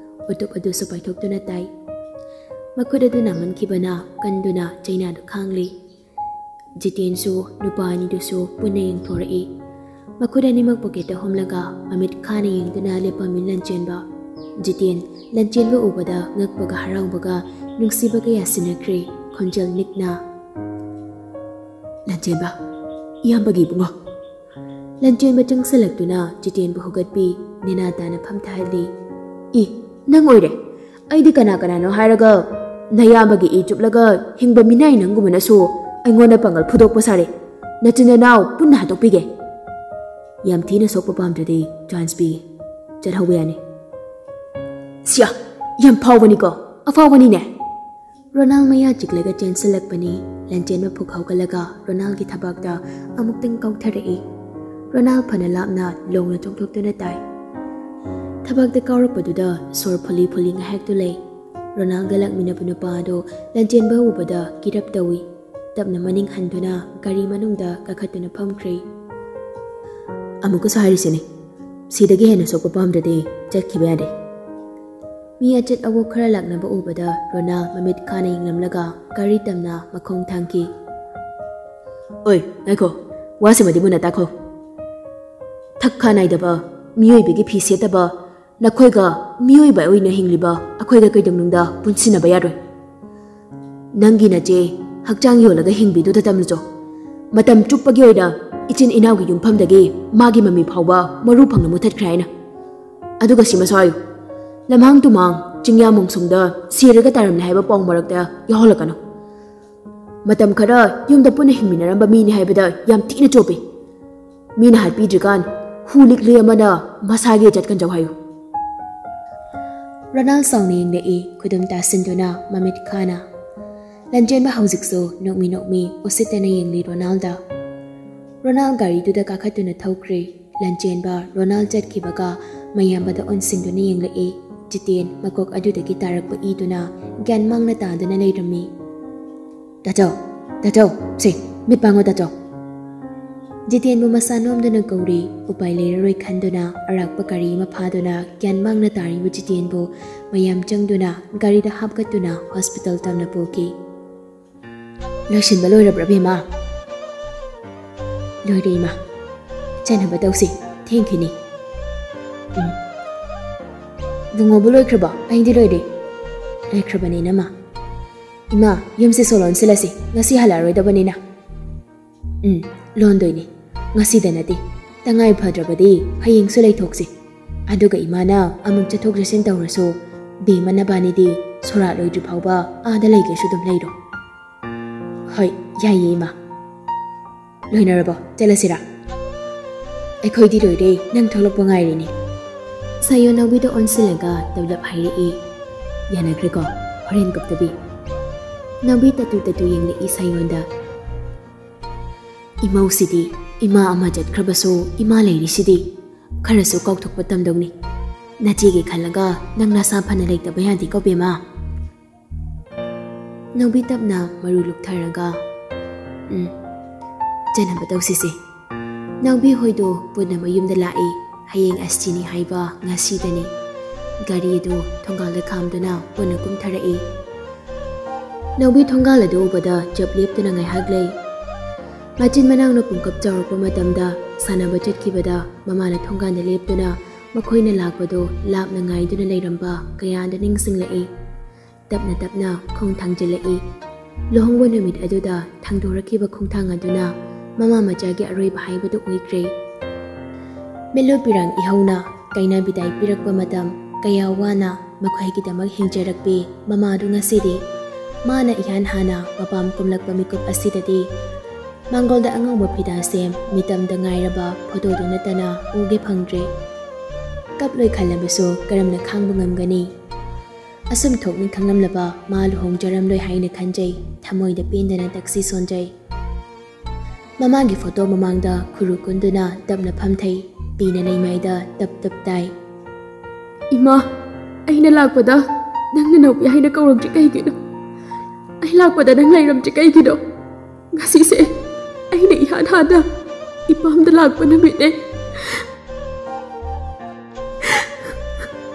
ꯎꯇꯨꯞ ꯑꯗꯨꯁꯨ ꯄꯥꯏꯊꯣꯛꯇꯨꯅ ꯇꯥꯏ꯫ ꯃꯈꯨꯠ ꯑꯗꯨ ꯅꯥꯃꯟꯈꯤꯕꯅ ꯀꯟꯗꯨꯅ ꯆꯩꯅꯥꯗꯨ ꯈꯥꯡꯂꯤ꯫ ꯖꯤꯇꯦꯟꯁꯨ ꯅꯨꯄꯥ ꯑꯅꯤꯗꯨꯁꯨ ꯄꯨꯟꯅ ꯌꯦꯡꯊꯣꯔꯛꯏ꯫ ꯃꯈꯨꯠ ꯑꯅꯤꯃꯛ ꯄꯣꯀꯦꯠꯇ ꯍꯨꯝꯂꯒ ꯃꯃꯤꯠ ꯈꯥꯅ ꯌꯦꯡꯗꯨꯅ ꯂꯦꯞꯄꯝꯃꯤ ꯂꯟꯆꯦꯟꯕ꯫ ꯖꯤꯇꯦꯟ ꯂꯟꯆꯦꯟꯕ ꯎꯕꯗ ꯉꯛꯄꯒ ꯍꯔꯥꯎꯕꯒ ꯅꯨꯡꯁꯤꯕꯒ ꯌꯥꯁꯤꯟꯅꯈ꯭ꯔꯦ, ꯈꯣꯟꯖꯦꯜ ꯅꯤꯛꯅ, "ꯂꯟꯆꯦꯟꯕ, ꯏꯌꯥꯝꯕꯒꯤ ꯏꯕꯨꯡꯉꯣ꯫" ꯂꯟꯆꯦꯟꯕ ꯆꯪꯁꯤꯜꯂꯛꯇꯨꯅ ꯖꯤꯇꯦꯟꯕꯨ ꯍꯧꯒꯠꯄꯤ, ꯅꯦꯅꯥ ꯇꯥꯅ ꯐꯝꯊꯍꯜꯂꯤ꯫ "ꯏ, ꯅꯪ ꯑꯣꯏꯔꯦ꯫ ꯑꯩꯗꯤ ꯀꯅꯥ ꯀꯅꯥꯅꯣ ꯍꯥꯏꯔꯒ ꯅꯌꯥꯝꯕꯒꯤ ꯏ ꯆꯨꯞꯂꯒ ꯍꯤꯡꯕ ꯃꯤꯅꯥꯏ ꯅꯪꯒꯨꯝꯕꯅꯁꯨ ꯑꯩꯉꯣꯟꯗ ꯄꯥꯡꯒꯜ ꯐꯨꯗꯣꯛꯄ ꯁꯥꯔꯦ꯫ ꯅꯆꯤꯟ ꯅꯅꯥꯎ ꯄꯨꯟꯅ ꯍꯥꯠꯇꯣꯛꯄꯤꯒꯦ꯫ ꯌꯥꯝ ꯊꯤꯅ ꯁꯣꯛꯄ ꯄꯥꯝꯗ꯭ꯔꯗꯤ ꯆꯥꯟꯁ ꯄꯤꯒꯦ꯫ ꯆꯠꯍꯧꯕ ꯌꯥꯅꯤ꯫" ꯁꯤꯌꯥ, ꯌꯥꯝ ꯐꯥꯎꯕꯅꯤꯀꯣ, ꯑꯐꯥꯎꯕꯅꯤꯅꯦ꯫ ꯔꯣꯅꯥꯜ ꯃꯌꯥ ꯆꯤꯛꯂꯒ ꯆꯦꯟꯁꯤꯜꯂꯛꯄꯅꯤ꯫ ꯂꯟꯆꯦꯟꯕ ꯐꯨꯛ ꯍꯧꯒꯠꯂꯒ ꯔꯣꯅꯥꯜꯒꯤ ꯊꯕꯥꯛꯇ ꯑꯃꯨꯛꯇꯪ ꯀꯥꯎꯊꯔꯛꯏ꯫ ꯔꯣꯅꯥꯜ ꯐꯅ ꯂꯥꯞꯅ ꯂꯣꯡꯅ ꯆꯣꯡꯊꯣꯛꯇꯨꯅ ꯇꯥꯏ꯫ ꯊꯕꯥꯛꯇ ꯀꯥꯎꯔꯛꯄꯗꯨꯗ ꯁꯣꯔ ꯐꯨꯂꯤ ꯐꯨꯂꯤ ꯉꯥꯏꯍꯥꯛꯇꯨ ꯂꯩ꯫ ꯔꯣꯅꯥꯜꯒ ꯂꯥꯛꯃꯤꯟꯅꯕ ꯅꯨꯄꯥ ꯑꯗꯨ ꯂꯟꯆꯦꯟꯕ ꯎꯕꯗ ꯀꯤꯔꯞ ꯇꯧꯏ꯫ ꯇꯞꯅ ꯃꯅꯤꯡ ꯍꯟꯗꯨꯅ ꯒꯥꯔꯤ ꯃꯅꯨꯡꯗ ꯀꯥꯈꯠꯇꯨꯅ ꯐꯝꯈ꯭ꯔꯦ꯫ ꯑꯃꯨꯛꯀꯁꯨ ꯍꯥꯏꯔꯤꯁꯤꯅꯤ, ꯁꯤꯗꯒꯤ ꯍꯦꯟꯅ ꯁꯣꯛꯄ ꯄꯥꯝꯗ꯭ꯔꯗꯤ ꯆꯠꯈꯤꯕ ꯌꯥꯗꯦ꯫ ꯃꯤ ꯑꯆꯠ ꯑꯋꯣꯛ ꯈꯔ ꯂꯥꯛꯅꯕ ꯎꯕꯗ ꯔꯣꯅꯥ ꯃꯃꯤꯠ ꯈꯥꯅ ꯌꯦꯡꯂꯝꯂꯒ ꯒꯥꯔꯤ ꯇꯝꯅ ꯃꯈꯣꯡ ꯊꯥꯡꯈꯤ꯫ ꯑꯣꯏ, ꯉꯥꯏꯈꯣ, ꯋꯥꯁꯤꯃꯗꯤ ꯃꯨꯟꯅ ꯇꯥꯈꯣ꯫ ꯊꯛ ꯈꯥ ꯅꯥꯏꯗꯕ, ꯃꯤꯑꯣꯏꯕꯒꯤ ꯐꯤ ꯁꯦꯠꯇꯕ, ꯅꯈꯣꯏꯒ ꯃꯤꯑꯣꯏꯕ ꯑꯣꯏꯅ ꯍꯤꯡꯂꯤꯕ ꯑꯩꯈꯣꯏꯒ ꯀꯩꯗꯧꯅꯨꯡꯗ ꯄꯨꯟꯁꯤꯟꯅꯕ ꯌꯥꯔꯣꯏ꯫ ꯅꯪꯒꯤ ꯅꯆꯦ ꯍꯛꯆꯥꯡ ꯌꯣꯜꯂꯒ ꯍꯤꯡꯕꯤꯗꯨꯗ ꯇꯝꯂꯨꯆꯣ꯫ ꯃꯇꯝ ꯆꯨꯞꯄꯒꯤ ꯑꯣꯏꯅ ꯏꯆꯤꯟ ꯏꯅꯥꯎꯒꯤ ꯌꯨꯝꯐꯝꯗꯒꯤ ꯃꯥꯒꯤ ꯃꯃꯤ ꯐꯥꯎꯕ ꯃꯔꯨ ꯐꯪꯅ ꯃꯨꯊꯠꯈ꯭ꯔꯦ ꯍꯥꯏꯅ꯫ ꯑꯗꯨꯒ ꯁꯤꯃꯁꯨ ꯍꯥꯏꯌꯨ, ꯂꯝꯍꯥꯡ ꯇꯨꯃꯥꯡ, ꯆꯤꯡꯌꯥ ꯃꯣꯡꯁꯣꯡꯗ ꯁꯤꯔꯒ ꯇꯥꯔꯝꯂꯦ ꯍꯥꯏꯕ ꯄꯥꯎ ꯃꯔꯛꯇ ꯌꯥꯎꯍꯜꯂꯛꯀꯅꯨ꯫ ꯃꯇꯝ ꯈꯔ ꯌꯨꯝꯗ ꯄꯨꯟꯅ ꯍꯤꯡꯃꯤꯟꯅꯔꯝꯕ ꯃꯤꯅꯤ ꯍꯥꯏꯕꯗ ꯌꯥꯝ ꯊꯤꯅ ꯆꯣꯞꯄꯤ꯫ ꯃꯤꯅ ꯍꯥꯠꯄꯤꯗ꯭ꯔꯤꯀꯥꯟ ꯍꯨ ꯂꯤꯛꯂꯤ ꯑꯃꯅ ꯃꯁꯥꯒꯤ ꯏꯖꯠ ꯀꯟꯖꯧ ꯍꯥꯏꯌꯨ꯫ ꯔꯣꯅꯥꯜ ꯁꯥꯎꯅ ꯌꯦꯡꯂꯛꯏ, ꯈꯨꯗꯨꯝ ꯇꯥꯁꯤꯟꯗꯨꯅ ꯃꯃꯤꯠ ꯈꯥꯅ꯫ ꯂꯟꯆꯦꯟꯕ ꯍꯧꯖꯤꯛꯁꯨ ꯅꯣꯛꯃꯤ ꯅꯣꯛꯃꯤ ꯎꯁꯤꯠꯇꯅ ꯌꯦꯡꯂꯤ ꯔꯣꯅꯥꯜꯗ꯫ ꯔꯣꯅꯥꯜ ꯒꯥꯔꯤꯗꯨꯗ ꯀꯥꯈꯠꯇꯨꯅ ꯊꯧꯈ꯭ꯔꯦ꯫ ꯂꯟꯆꯦꯟꯕ ꯔꯣꯅꯥꯜ ꯆꯠꯈꯤꯕꯒ ꯃꯌꯥꯝꯕꯗ ꯑꯣꯟꯁꯤꯟꯗꯨꯅ ꯌꯦꯡꯂꯛꯏ꯫ ꯖꯤꯇꯦꯟ ꯃꯀꯣꯛ ꯑꯗꯨꯗꯒꯤ ꯇꯥꯔꯛꯄ ꯏꯗꯨꯅ ꯒ꯭ꯌꯥꯟ ꯃꯥꯡꯅ ꯇꯥꯗꯨꯅ ꯂꯩꯔꯝꯃꯤ꯫ "ꯇꯥꯆꯧ, ꯇꯥꯆꯧ, ꯁꯦ, ꯃꯤꯠ ꯄꯥꯡꯉꯣ ꯇꯥꯆꯧ!" ꯖꯤꯇꯦꯟꯕꯨ ꯃꯁꯥ ꯅꯣꯝꯗꯨꯅ ꯀꯧꯔꯤ꯫ ꯎꯄꯥꯏ ꯂꯩꯔꯔꯣꯏ ꯈꯟꯗꯨꯅ ꯑꯔꯥꯛꯄ ꯒꯥꯔꯤ ꯑꯃ ꯐꯥꯗꯨꯅ ꯒ꯭ꯌꯥꯟ ꯃꯥꯡꯅ ꯇꯥꯔꯤꯕ ꯖꯤꯇꯦꯟꯕꯨ ꯃꯌꯥꯝ ꯆꯪꯗꯨꯅ ꯒꯥꯔꯤꯗ ꯍꯥꯞꯀꯠꯇꯨꯅ ꯍꯣꯁꯄꯤꯇꯥꯜ ꯇꯝꯅ ꯄꯨꯈꯤ꯫ "ꯂꯣꯏꯁꯤꯟꯕ ꯂꯣꯏꯔꯕ꯭ꯔꯥ, ꯕꯦꯝꯃ?" "ꯂꯣꯏꯔꯦ, ꯏꯃꯥ꯫ ꯆꯠꯅꯕ ꯇꯧꯁꯤ, ꯊꯦꯡꯈꯤꯅꯤ꯫" "ꯎꯝ꯫ ꯕꯨꯡꯉꯣꯕꯨ ꯂꯣꯏꯈ꯭ꯔꯕꯣ?" "ꯑꯩꯗꯤ ꯂꯣꯏꯔꯦ꯫" "ꯂꯣꯏꯈ꯭ꯔꯕꯅꯦ, ꯏꯅꯝꯃ꯫ ꯏꯃꯥ, ꯌꯨꯝꯁꯦ ꯁꯣ ꯂꯣꯟꯁꯤꯜꯂꯁꯤ, ꯉꯁꯤ ꯍꯜꯂꯛꯑꯔꯣꯏꯗꯕꯅꯤꯅ꯫" "ꯎꯝ, ꯂꯣꯟꯗꯣꯏꯅꯤ꯫ ꯉꯁꯤꯗ ꯅꯠꯇꯦ, ꯇꯉꯥꯏ ꯐꯗ꯭ꯔꯕꯗꯤ ꯍꯌꯦꯡꯁꯨ ꯂꯩꯊꯣꯛꯁꯤ꯫ ꯑꯗꯨꯒ ꯏꯃꯥꯅ ꯑꯃꯨꯛ ꯆꯠꯊꯣꯛ ꯆꯠꯁꯤꯟ ꯇꯧꯔꯁꯨ, ꯕꯦꯝꯃ ꯅꯕꯥꯅꯤꯗꯤ ꯁꯣꯔꯥꯠ ꯂꯣꯏꯗ꯭ꯔꯤ ꯐꯥꯎꯕ ꯑꯥꯗ ꯂꯩꯒꯦꯁꯨ ꯑꯗꯨꯝ ꯂꯩꯔꯣ꯫" "ꯍꯣꯏ, ꯌꯥꯏꯌꯦ, ꯏꯃꯥ꯫" "ꯂꯣꯏꯅꯔꯕꯣ? ꯆꯠꯂꯁꯤꯔꯥ?" "ꯑꯩꯈꯣꯏꯗꯤ ꯂꯣꯏꯔꯦ, ꯅꯪ ꯊꯣꯛꯂꯛꯄ ꯉꯥꯏꯔꯤꯅꯦ꯫" ꯁꯥꯌꯣꯟ ꯅꯥꯎꯕꯤꯗ ꯑꯣꯟꯁꯤꯜꯂꯒ ꯇꯞꯂꯞ ꯍꯥꯏꯔꯛꯏ, "ꯌꯥꯅꯈ꯭ꯔꯦꯀꯣ? ꯍꯣꯔꯦꯟ ꯀꯞꯇꯕꯤ?" ꯅꯥꯎꯕꯤ ꯇꯠꯇꯨ ꯇꯠꯇꯨ ꯌꯦꯡꯂꯛꯏ ꯁꯥꯌꯣꯟꯗ꯫ "ꯏꯃꯧꯁꯤꯗꯤ, ꯏꯃꯥ ꯑꯃ ꯆꯠꯈ꯭ꯔꯕꯁꯨ ꯏꯃꯥ ꯂꯩꯔꯤꯁꯤꯗꯤ꯫ ꯈꯔꯁꯨ ꯀꯥꯎꯊꯣꯛꯄ ꯇꯝꯗꯧꯅꯤ꯫ ꯅꯆꯦꯒꯤ ꯈꯜꯂꯒ ꯅꯪ ꯅꯁꯥ ꯐꯅ ꯂꯩꯇꯕ ꯌꯥꯗꯦꯀꯣ ꯕꯦꯝꯃ?" ꯅꯥꯎꯕꯤ ꯇꯞꯅ ꯃꯔꯨ ꯂꯨꯛꯊꯔꯒ, "ꯎꯝ, ꯆꯠꯅꯕ ꯇꯧꯁꯤꯁꯦ꯫ ꯅꯥꯎꯕꯤ ꯍꯣꯏꯗꯣ ꯄꯨꯟꯅ ꯃꯌꯨꯝꯗ ꯂꯥꯛꯏ꯫ ꯍꯌꯦꯡ ꯑꯁꯇꯤꯅꯤ ꯍꯥꯏꯕ ꯉꯁꯤꯗꯅꯤ꯫" ꯒꯥꯔꯤ ꯑꯗꯨ ꯊꯣꯡꯒꯥꯜꯗ ꯈꯥꯝꯗꯨꯅ ꯄꯨꯟꯅ ꯀꯨꯝꯊꯔꯛꯏ꯫ ꯅꯥꯎꯕꯤ ꯊꯣꯡꯒꯥꯜ ꯑꯗꯨ ꯎꯕꯗ ꯆꯞ ꯂꯦꯞꯇꯨꯅ ꯉꯥꯏꯍꯥꯛ ꯂꯩ꯫ ꯃꯆꯤꯟ ꯃꯅꯥꯎꯅ ꯄꯨꯡꯀꯞ ꯆꯥꯎꯔꯛꯄ ꯃꯇꯝꯗ ꯁꯥꯟꯅꯕ ꯆꯠꯈꯤꯕꯗ ꯃꯃꯥꯅ ꯊꯣꯡꯒꯥꯟꯗ ꯂꯦꯞꯇꯨꯅ ꯃꯈꯣꯏꯅ ꯂꯥꯛꯄꯗꯨ ꯂꯥꯞꯅ ꯉꯥꯏꯗꯨꯅ ꯂꯩꯔꯝꯕ ꯀꯌꯥꯗ ꯅꯤꯡꯁꯤꯡꯂꯛꯏ꯫ ꯇꯞꯅ ꯇꯞꯅ ꯈꯣꯡ ꯊꯥꯡꯖꯤꯜꯂꯛꯏ꯫ ꯂꯨꯍꯣꯡꯕ ꯅꯨꯃꯤꯠ ꯑꯗꯨꯗ ꯊꯥꯡꯗꯣꯔꯛꯈꯤꯕ ꯈꯣꯡꯊꯥꯡ ꯑꯗꯨꯅ ꯃꯃꯥ ꯃꯆꯥꯒꯤ ꯑꯔꯣꯏꯕ ꯍꯥꯏꯕꯗꯨ ꯑꯣꯏꯈ꯭ꯔꯦ꯫ ꯃꯤꯠꯂꯨ ꯄꯤꯔꯥꯡ ꯏꯍꯧꯅ ꯀꯩꯅꯥ ꯕꯤꯗꯥꯏ ꯄꯤꯔꯛꯄ ꯃꯇꯝ ꯀꯌꯥ ꯋꯥꯅ ꯃꯈꯣꯏꯒꯤꯗꯃꯛ ꯍꯤꯡꯖꯔꯛꯄꯤ ꯃꯃꯥꯗꯨ ꯉꯁꯤꯗꯤ ꯃꯥꯅ ꯏꯍꯥꯟ ꯍꯥꯟꯅ ꯃꯄꯥꯝ ꯀꯨꯝꯂꯛꯄ ꯃꯤꯀꯨꯞ ꯑꯁꯤꯗꯗꯤ ꯃꯥꯡꯒꯣꯜꯗ ꯑꯉꯧꯕ ꯐꯤꯗꯥꯁꯦꯝ ꯃꯤꯇꯝꯗ ꯉꯥꯏꯔꯕ ꯐꯣꯇꯣꯗꯨ ꯅꯠꯇꯅ ꯎꯒꯦ ꯐꯪꯗ꯭ꯔꯦ꯫ ꯀꯞꯂꯣꯏ ꯈꯜꯂꯕꯁꯨ ꯀꯔꯝꯅ ꯈꯥꯡꯕ ꯉꯝꯒꯅꯤ? ꯑꯁꯨꯝ ꯊꯣꯛꯅꯤ ꯈꯪꯂꯝꯂꯕ ꯃꯥ ꯂꯨꯍꯣꯡꯖꯔꯝꯂꯣꯏ ꯍꯥꯏꯅ ꯈꯟꯖꯩ꯫ ꯊꯃꯣꯏꯗ ꯄꯦꯟꯗꯅ ꯇꯛꯁꯤ ꯁꯣꯟꯖꯩ꯫ ꯃꯃꯥꯒꯤ ꯐꯣꯇꯣ ꯃꯃꯥꯡꯗ ꯈꯨꯔꯨ ꯀꯨꯟꯗꯨꯅ ꯇꯞꯅ ꯐꯝꯊꯩ꯫ ꯄꯤꯅ ꯂꯩꯃꯥꯏꯗ ꯇꯞ ꯇꯞ ꯇꯥꯏ꯫ "ꯏꯃꯥ, ꯑꯩꯅ ꯂꯥꯛꯄꯗ ꯅꯪꯅ ꯅꯥꯎꯕꯤ ꯍꯥꯏꯅ ꯀꯧꯔꯛꯇ꯭ꯔꯤ ꯀꯩꯒꯤꯅꯣ? ꯑꯩ ꯂꯥꯛꯄꯗ ꯅꯪ ꯂꯩꯔꯝꯗ꯭ꯔꯤ ꯀꯩꯒꯤꯅꯣ? ꯉꯁꯤꯁꯦ ꯑꯩꯅ ꯏꯍꯥꯟ ꯍꯥꯟꯅ ꯏꯄꯥꯝꯗ ꯂꯥꯛꯄ ꯅꯨꯃꯤꯠꯅꯦ꯫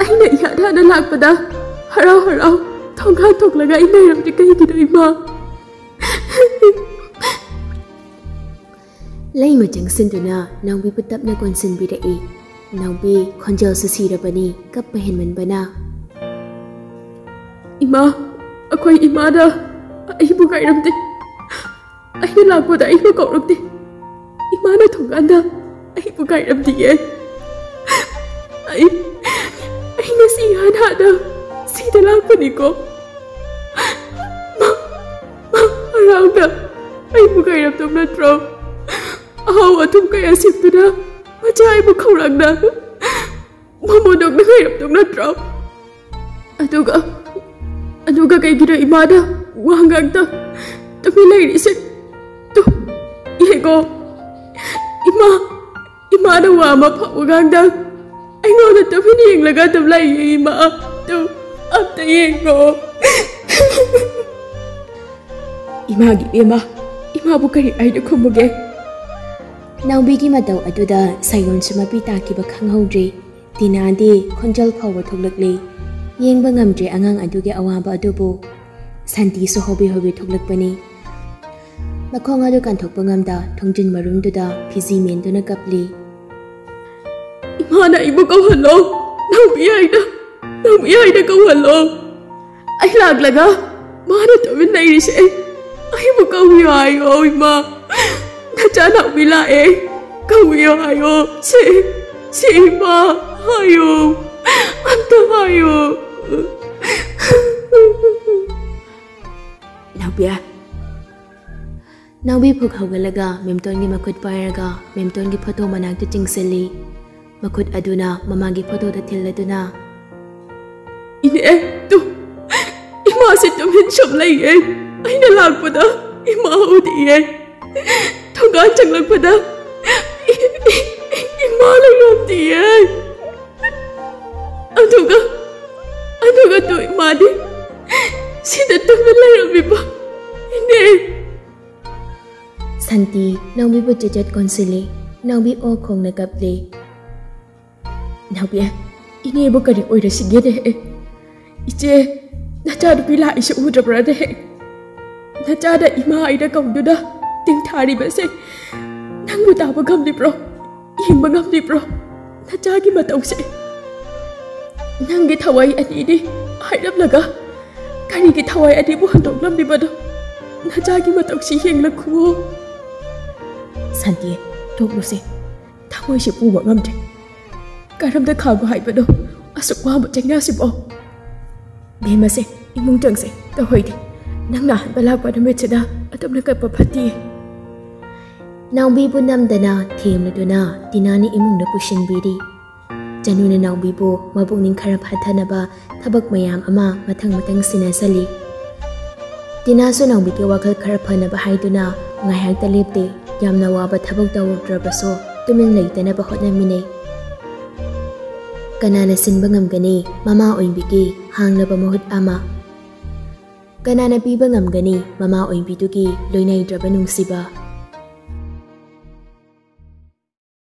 ꯑꯩꯅ ꯏꯍꯥꯟ ꯍꯥꯟꯅ ꯂꯥꯛꯄꯗ ꯍꯔꯥꯎ ꯍꯔꯥꯎ ꯊꯣꯡꯒꯥꯟ ꯊꯣꯛꯂꯒ ꯑꯩ ꯂꯩꯔꯝꯗ꯭ꯔꯤ ꯀꯩꯒꯤꯅꯣ ꯏꯃꯥ?" ꯂꯩꯃ ꯆꯪꯁꯤꯟꯗꯨꯅ ꯅꯥꯎꯕꯤꯕꯨ ꯇꯞꯅ ꯀꯣꯟꯁꯤꯟꯕꯤꯔꯛꯏ꯫ ꯅꯥꯎꯕꯤ ꯈꯣꯟꯖꯦꯜꯁꯨ ꯁꯤꯔꯕꯅꯤ ꯀꯞꯄ ꯍꯦꯟꯃꯟꯕꯅ꯫ "ꯏꯃꯥ, ꯑꯩꯈꯣꯏ ꯏꯃꯥꯅ ꯑꯩꯕꯨ ꯉꯥꯏꯔꯝꯗꯦ꯫ ꯑꯩꯅ ꯂꯥꯛꯄꯗ ꯑꯩꯕꯨ ꯀꯧꯔꯛꯇꯦ꯫ ꯏꯃꯥꯅ ꯊꯣꯡꯒꯥꯟꯗ ꯑꯩꯕꯨ ꯉꯥꯏꯔꯝꯗꯤꯌꯦ꯫ ꯑꯩ, ꯑꯩ ꯉꯁꯤ ꯏꯍꯥꯟ ꯍꯥꯟꯅ ꯁꯤꯗ ꯂꯥꯛꯄꯅꯤꯀꯣ꯫ ꯃꯥ, ꯃꯥ ꯍꯔꯥꯎꯅ ꯑꯩꯕꯨ ꯉꯥꯏꯔꯝꯗꯧ ꯅꯠꯇ꯭ꯔꯣ? ꯑꯍꯥꯎ ꯑꯊꯨꯝ ꯀꯌꯥ ꯁꯦꯝꯗꯨꯅ ꯃꯆꯥ ꯑꯩꯕꯨ ꯈꯧꯔꯥꯡꯅ ꯃꯃꯣꯟꯗꯣꯛꯅ ꯉꯥꯏꯔꯝꯗꯧ ꯅꯠꯇ꯭ꯔꯣ? ꯑꯗꯨꯒ ꯑꯗꯨꯒ ꯀꯩꯒꯤꯅꯣ ꯏꯃꯥꯅ ꯋꯥ ꯉꯥꯡꯗ ꯇꯨꯃꯤꯟ ꯂꯩꯔꯤꯁꯦ? ꯇꯨ, ꯌꯦꯡꯉꯣ, ꯏꯃꯥ, ꯏꯃꯥꯅ ꯋꯥ ꯑꯃ ꯐꯥꯎꯕ ꯉꯥꯡꯗ ꯑꯩꯉꯣꯟꯗ ꯇꯨꯃꯤꯟ ꯌꯦꯡꯂꯒ ꯑꯗꯨꯝ ꯂꯩꯌꯦ ꯏꯃꯥ꯫ ꯇꯨ, ꯑꯝꯇ ꯌꯦꯡꯉꯣ꯫ ꯏꯃꯥꯒꯤ ꯏꯃꯥ, ꯏꯃꯥꯕꯨ ꯀꯔꯤ ꯍꯥꯏꯅ ꯈꯨꯝꯃꯨꯒꯦ? ꯅꯥꯎꯕꯤꯒꯤ ꯃꯇꯧ ꯑꯗꯨꯗ ꯁꯥꯌꯣꯟꯁꯨ ꯃꯄꯤ ꯇꯥꯈꯤꯕ ꯈꯪꯍꯧꯗ꯭ꯔꯦ꯫ ꯇꯤꯅꯥꯗꯤ ꯈꯣꯟꯖꯦꯜ ꯐꯥꯎꯕ ꯊꯣꯛꯂꯛꯂꯦ꯫ ꯌꯦꯡꯕ ꯉꯝꯗ꯭ꯔꯦ ꯑꯉꯥꯡ ꯑꯗꯨꯒꯤ ꯑꯋꯥꯕ ꯑꯗꯨꯕꯨ꯫ ꯁꯥꯟꯇꯤꯁꯨ ꯍꯣꯕꯦ ꯍꯣꯕꯦ ꯊꯣꯛꯂꯛꯄꯅꯤ꯫ ꯃꯈꯣꯡ ꯑꯗꯨ ꯀꯟꯊꯣꯛꯄ ꯉꯝꯗ ꯊꯣꯡꯖꯤꯟ ꯃꯔꯨꯝꯗꯨꯗ ꯐꯤꯖꯤ ꯃꯦꯟꯗꯨꯅ ꯀꯞꯂꯤ꯫ ꯏꯃꯥꯅ ꯑꯩꯕꯨ ꯀꯧꯍꯜꯂꯣ, ꯅꯥꯎꯕꯤ ꯍꯥꯏꯅ, ꯅꯥꯎꯕꯤ ꯍꯥꯏꯅ ꯀꯧꯍꯜꯂꯣ꯫ ꯑꯩ ꯂꯥꯛꯂꯒ ꯃꯥꯅ ꯇꯨꯃꯤꯟ ꯂꯩꯔꯤꯁꯦ ꯑꯩꯕꯨ ꯀꯧꯕꯤꯌꯣ ꯍꯥꯏꯌꯣ ꯏꯃꯥ꯫ ꯅꯆꯥ ꯅꯥꯎꯕꯤ ꯂꯥꯛꯑꯦ, ꯀꯧꯕꯤꯌꯣ ꯍꯥꯏꯌꯣ꯫ ꯁꯤ, ꯁꯤ ꯏꯃꯥ ꯍꯥꯏꯌꯣ, ꯑꯝꯇ ꯍꯥꯏꯌꯣ꯫ ꯅꯥꯎꯕꯤ, ꯅꯥꯎꯕꯤ ꯐꯨꯛ ꯍꯧꯒꯠꯂꯒ ꯃꯦꯝꯇꯣꯟꯒꯤ ꯃꯈꯨꯠ ꯄꯥꯏꯔꯒ ꯃꯦꯝꯇꯣꯟꯒꯤ ꯐꯣꯇꯣ ꯃꯅꯥꯛꯇ ꯆꯤꯡꯁꯤꯜꯂꯤ꯫ ꯃꯈꯨꯠ ꯑꯗꯨꯅ ꯃꯃꯥꯒꯤ ꯐꯣꯇꯣꯗ ꯊꯤꯜꯂꯗꯨꯅ, "ꯏꯅꯦ, ꯇꯨ, ꯏꯃꯥꯁꯦ ꯇꯨꯃꯤꯟ ꯁꯨꯝ ꯂꯩꯌꯦ꯫ ꯑꯩꯅ ꯂꯥꯛꯄꯗ ꯏꯃꯥ ꯎꯗꯤꯌꯦ꯫ ꯊꯣꯡꯒꯥꯟ ꯆꯪꯂꯛꯄꯗ ꯏ-, ꯏ-, ꯏꯃꯥ ꯂꯩꯔꯝꯗꯤꯌꯦ꯫ ꯑꯗꯨꯒ, ꯑꯗꯨꯒ ꯇꯨ ꯏꯃꯥꯗꯤ ꯁꯤꯗ ꯇꯨꯃꯤꯟ ꯂꯩꯔꯝꯃꯤꯕ, ꯏꯅꯦ꯫" ꯁꯥꯟꯇꯤ ꯅꯥꯎꯕꯤꯕꯨ ꯆꯤꯆꯠ ꯀꯣꯟꯁꯤꯜꯂꯤ꯫ ꯅꯥꯎꯕꯤ ꯑꯣ ꯈꯣꯡꯅ ꯀꯞꯂꯤ꯫ "ꯅꯥꯎꯕꯤ, ꯏꯅꯦꯕꯨ ꯀꯔꯤ ꯑꯣꯏꯔꯁꯤꯒꯦꯅꯦ? ꯏꯆꯦ, ꯅꯆꯥꯅꯨꯄꯤ ꯂꯥꯛꯏꯁꯦ ꯎꯗ꯭ꯔꯕ꯭ꯔꯥꯅꯦ? ꯅꯆꯥꯅ ꯏꯃꯥ ꯍꯥꯏꯅ ꯀꯧꯗꯨꯅ ꯇꯤꯡꯊꯥꯔꯤꯕꯁꯦ ꯅꯪꯕꯨ ꯇꯥꯕ ꯉꯝꯂꯤꯕ꯭ꯔꯣ? ꯌꯦꯡꯕ ꯉꯝꯂꯤꯕ꯭ꯔꯣ? ꯅꯆꯥꯒꯤ ꯃꯇꯧꯁꯦ꯫ ꯅꯪꯒꯤ ꯊꯋꯥꯏ ꯑꯅꯤꯅꯤ ꯍꯥꯏꯔꯝꯂꯒ ꯀꯔꯤꯒꯤ ꯊꯋꯥꯏ ꯑꯅꯤꯕꯨ ꯍꯟꯗꯣꯛꯂꯝꯂꯤꯕꯅꯣ? ꯅꯆꯥꯒꯤ ꯃꯇꯧꯁꯤ ꯌꯦꯡꯂꯛꯈꯨꯑꯣ꯫" "ꯁꯥꯟꯇꯤ, ꯇꯣꯛꯂꯨꯁꯦ꯫ ꯊꯃꯣꯏꯁꯤ ꯄꯨꯕ ꯉꯝꯗ꯭ꯔꯦ꯫ ꯀꯔꯝꯅ ꯈꯥꯡꯉꯨ ꯍꯥꯏꯕꯅꯣ ꯑꯁꯨꯛ ꯋꯥꯕ ꯆꯩꯅꯥꯁꯤꯕꯣ? ꯕꯦꯝꯃꯁꯦ, ꯏꯃꯨꯡ ꯆꯪꯁꯦ, ꯇꯧꯍꯣꯏꯗꯦ꯫ ꯅꯪ ꯅꯥꯍꯟꯕ ꯂꯥꯛꯄ ꯅꯨꯃꯤꯠꯁꯤꯗ ꯑꯗꯨꯝꯅ ꯀꯞꯄ ꯐꯠꯇꯦ꯫" ꯅꯥꯎꯕꯤꯕꯨ ꯅꯝꯗꯅ ꯊꯦꯝꯂꯗꯨꯅ ꯇꯤꯅꯥꯅ ꯏꯃꯨꯡꯗ ꯄꯨꯁꯤꯟꯕꯤꯔꯤ꯫ ꯆꯅꯨꯅ ꯅꯥꯎꯕꯤꯕꯨ ꯃꯄꯨꯛꯅꯤꯡ ꯈꯔ ꯐꯊꯅꯕ ꯊꯕꯛ ꯃꯌꯥꯝ ꯑꯃ ꯃꯊꯪ ꯃꯊꯪ ꯁꯤꯟꯅꯁꯜꯂꯤ꯫ ꯇꯤꯅꯥꯁꯨ ꯅꯥꯎꯕꯤꯒꯤ ꯋꯥꯈꯜ ꯈꯔ ꯐꯅꯕ ꯍꯥꯏꯗꯨꯅ ꯉꯥꯏꯍꯥꯛꯇ ꯂꯦꯞꯇꯦ꯫ ꯌꯥꯝꯅ ꯋꯥꯕ ꯊꯕꯛ ꯇꯧꯔꯨꯗ꯭ꯔꯕꯁꯨ ꯇꯨꯃꯤꯟ ꯂꯩꯇꯅꯕ ꯍꯣꯠꯅꯃꯤꯟꯅꯩ꯫ ꯀꯅꯥꯅ ꯁꯤꯟꯕ ꯉꯝꯒꯅꯤ ꯃꯃꯥ ꯑꯣꯏꯕꯤꯒꯤ ꯍꯥꯡꯂꯕ ꯃꯍꯨꯠ ꯑꯃ? ꯀꯅꯥꯅ ꯄꯤꯕ ꯉꯝꯒꯅꯤ ꯃꯃꯥ ꯑꯣꯏꯕꯤꯗꯨꯒꯤ ꯂꯣꯏꯅꯥꯏꯗ꯭ꯔꯕ ꯅꯨꯡꯁꯤꯕ?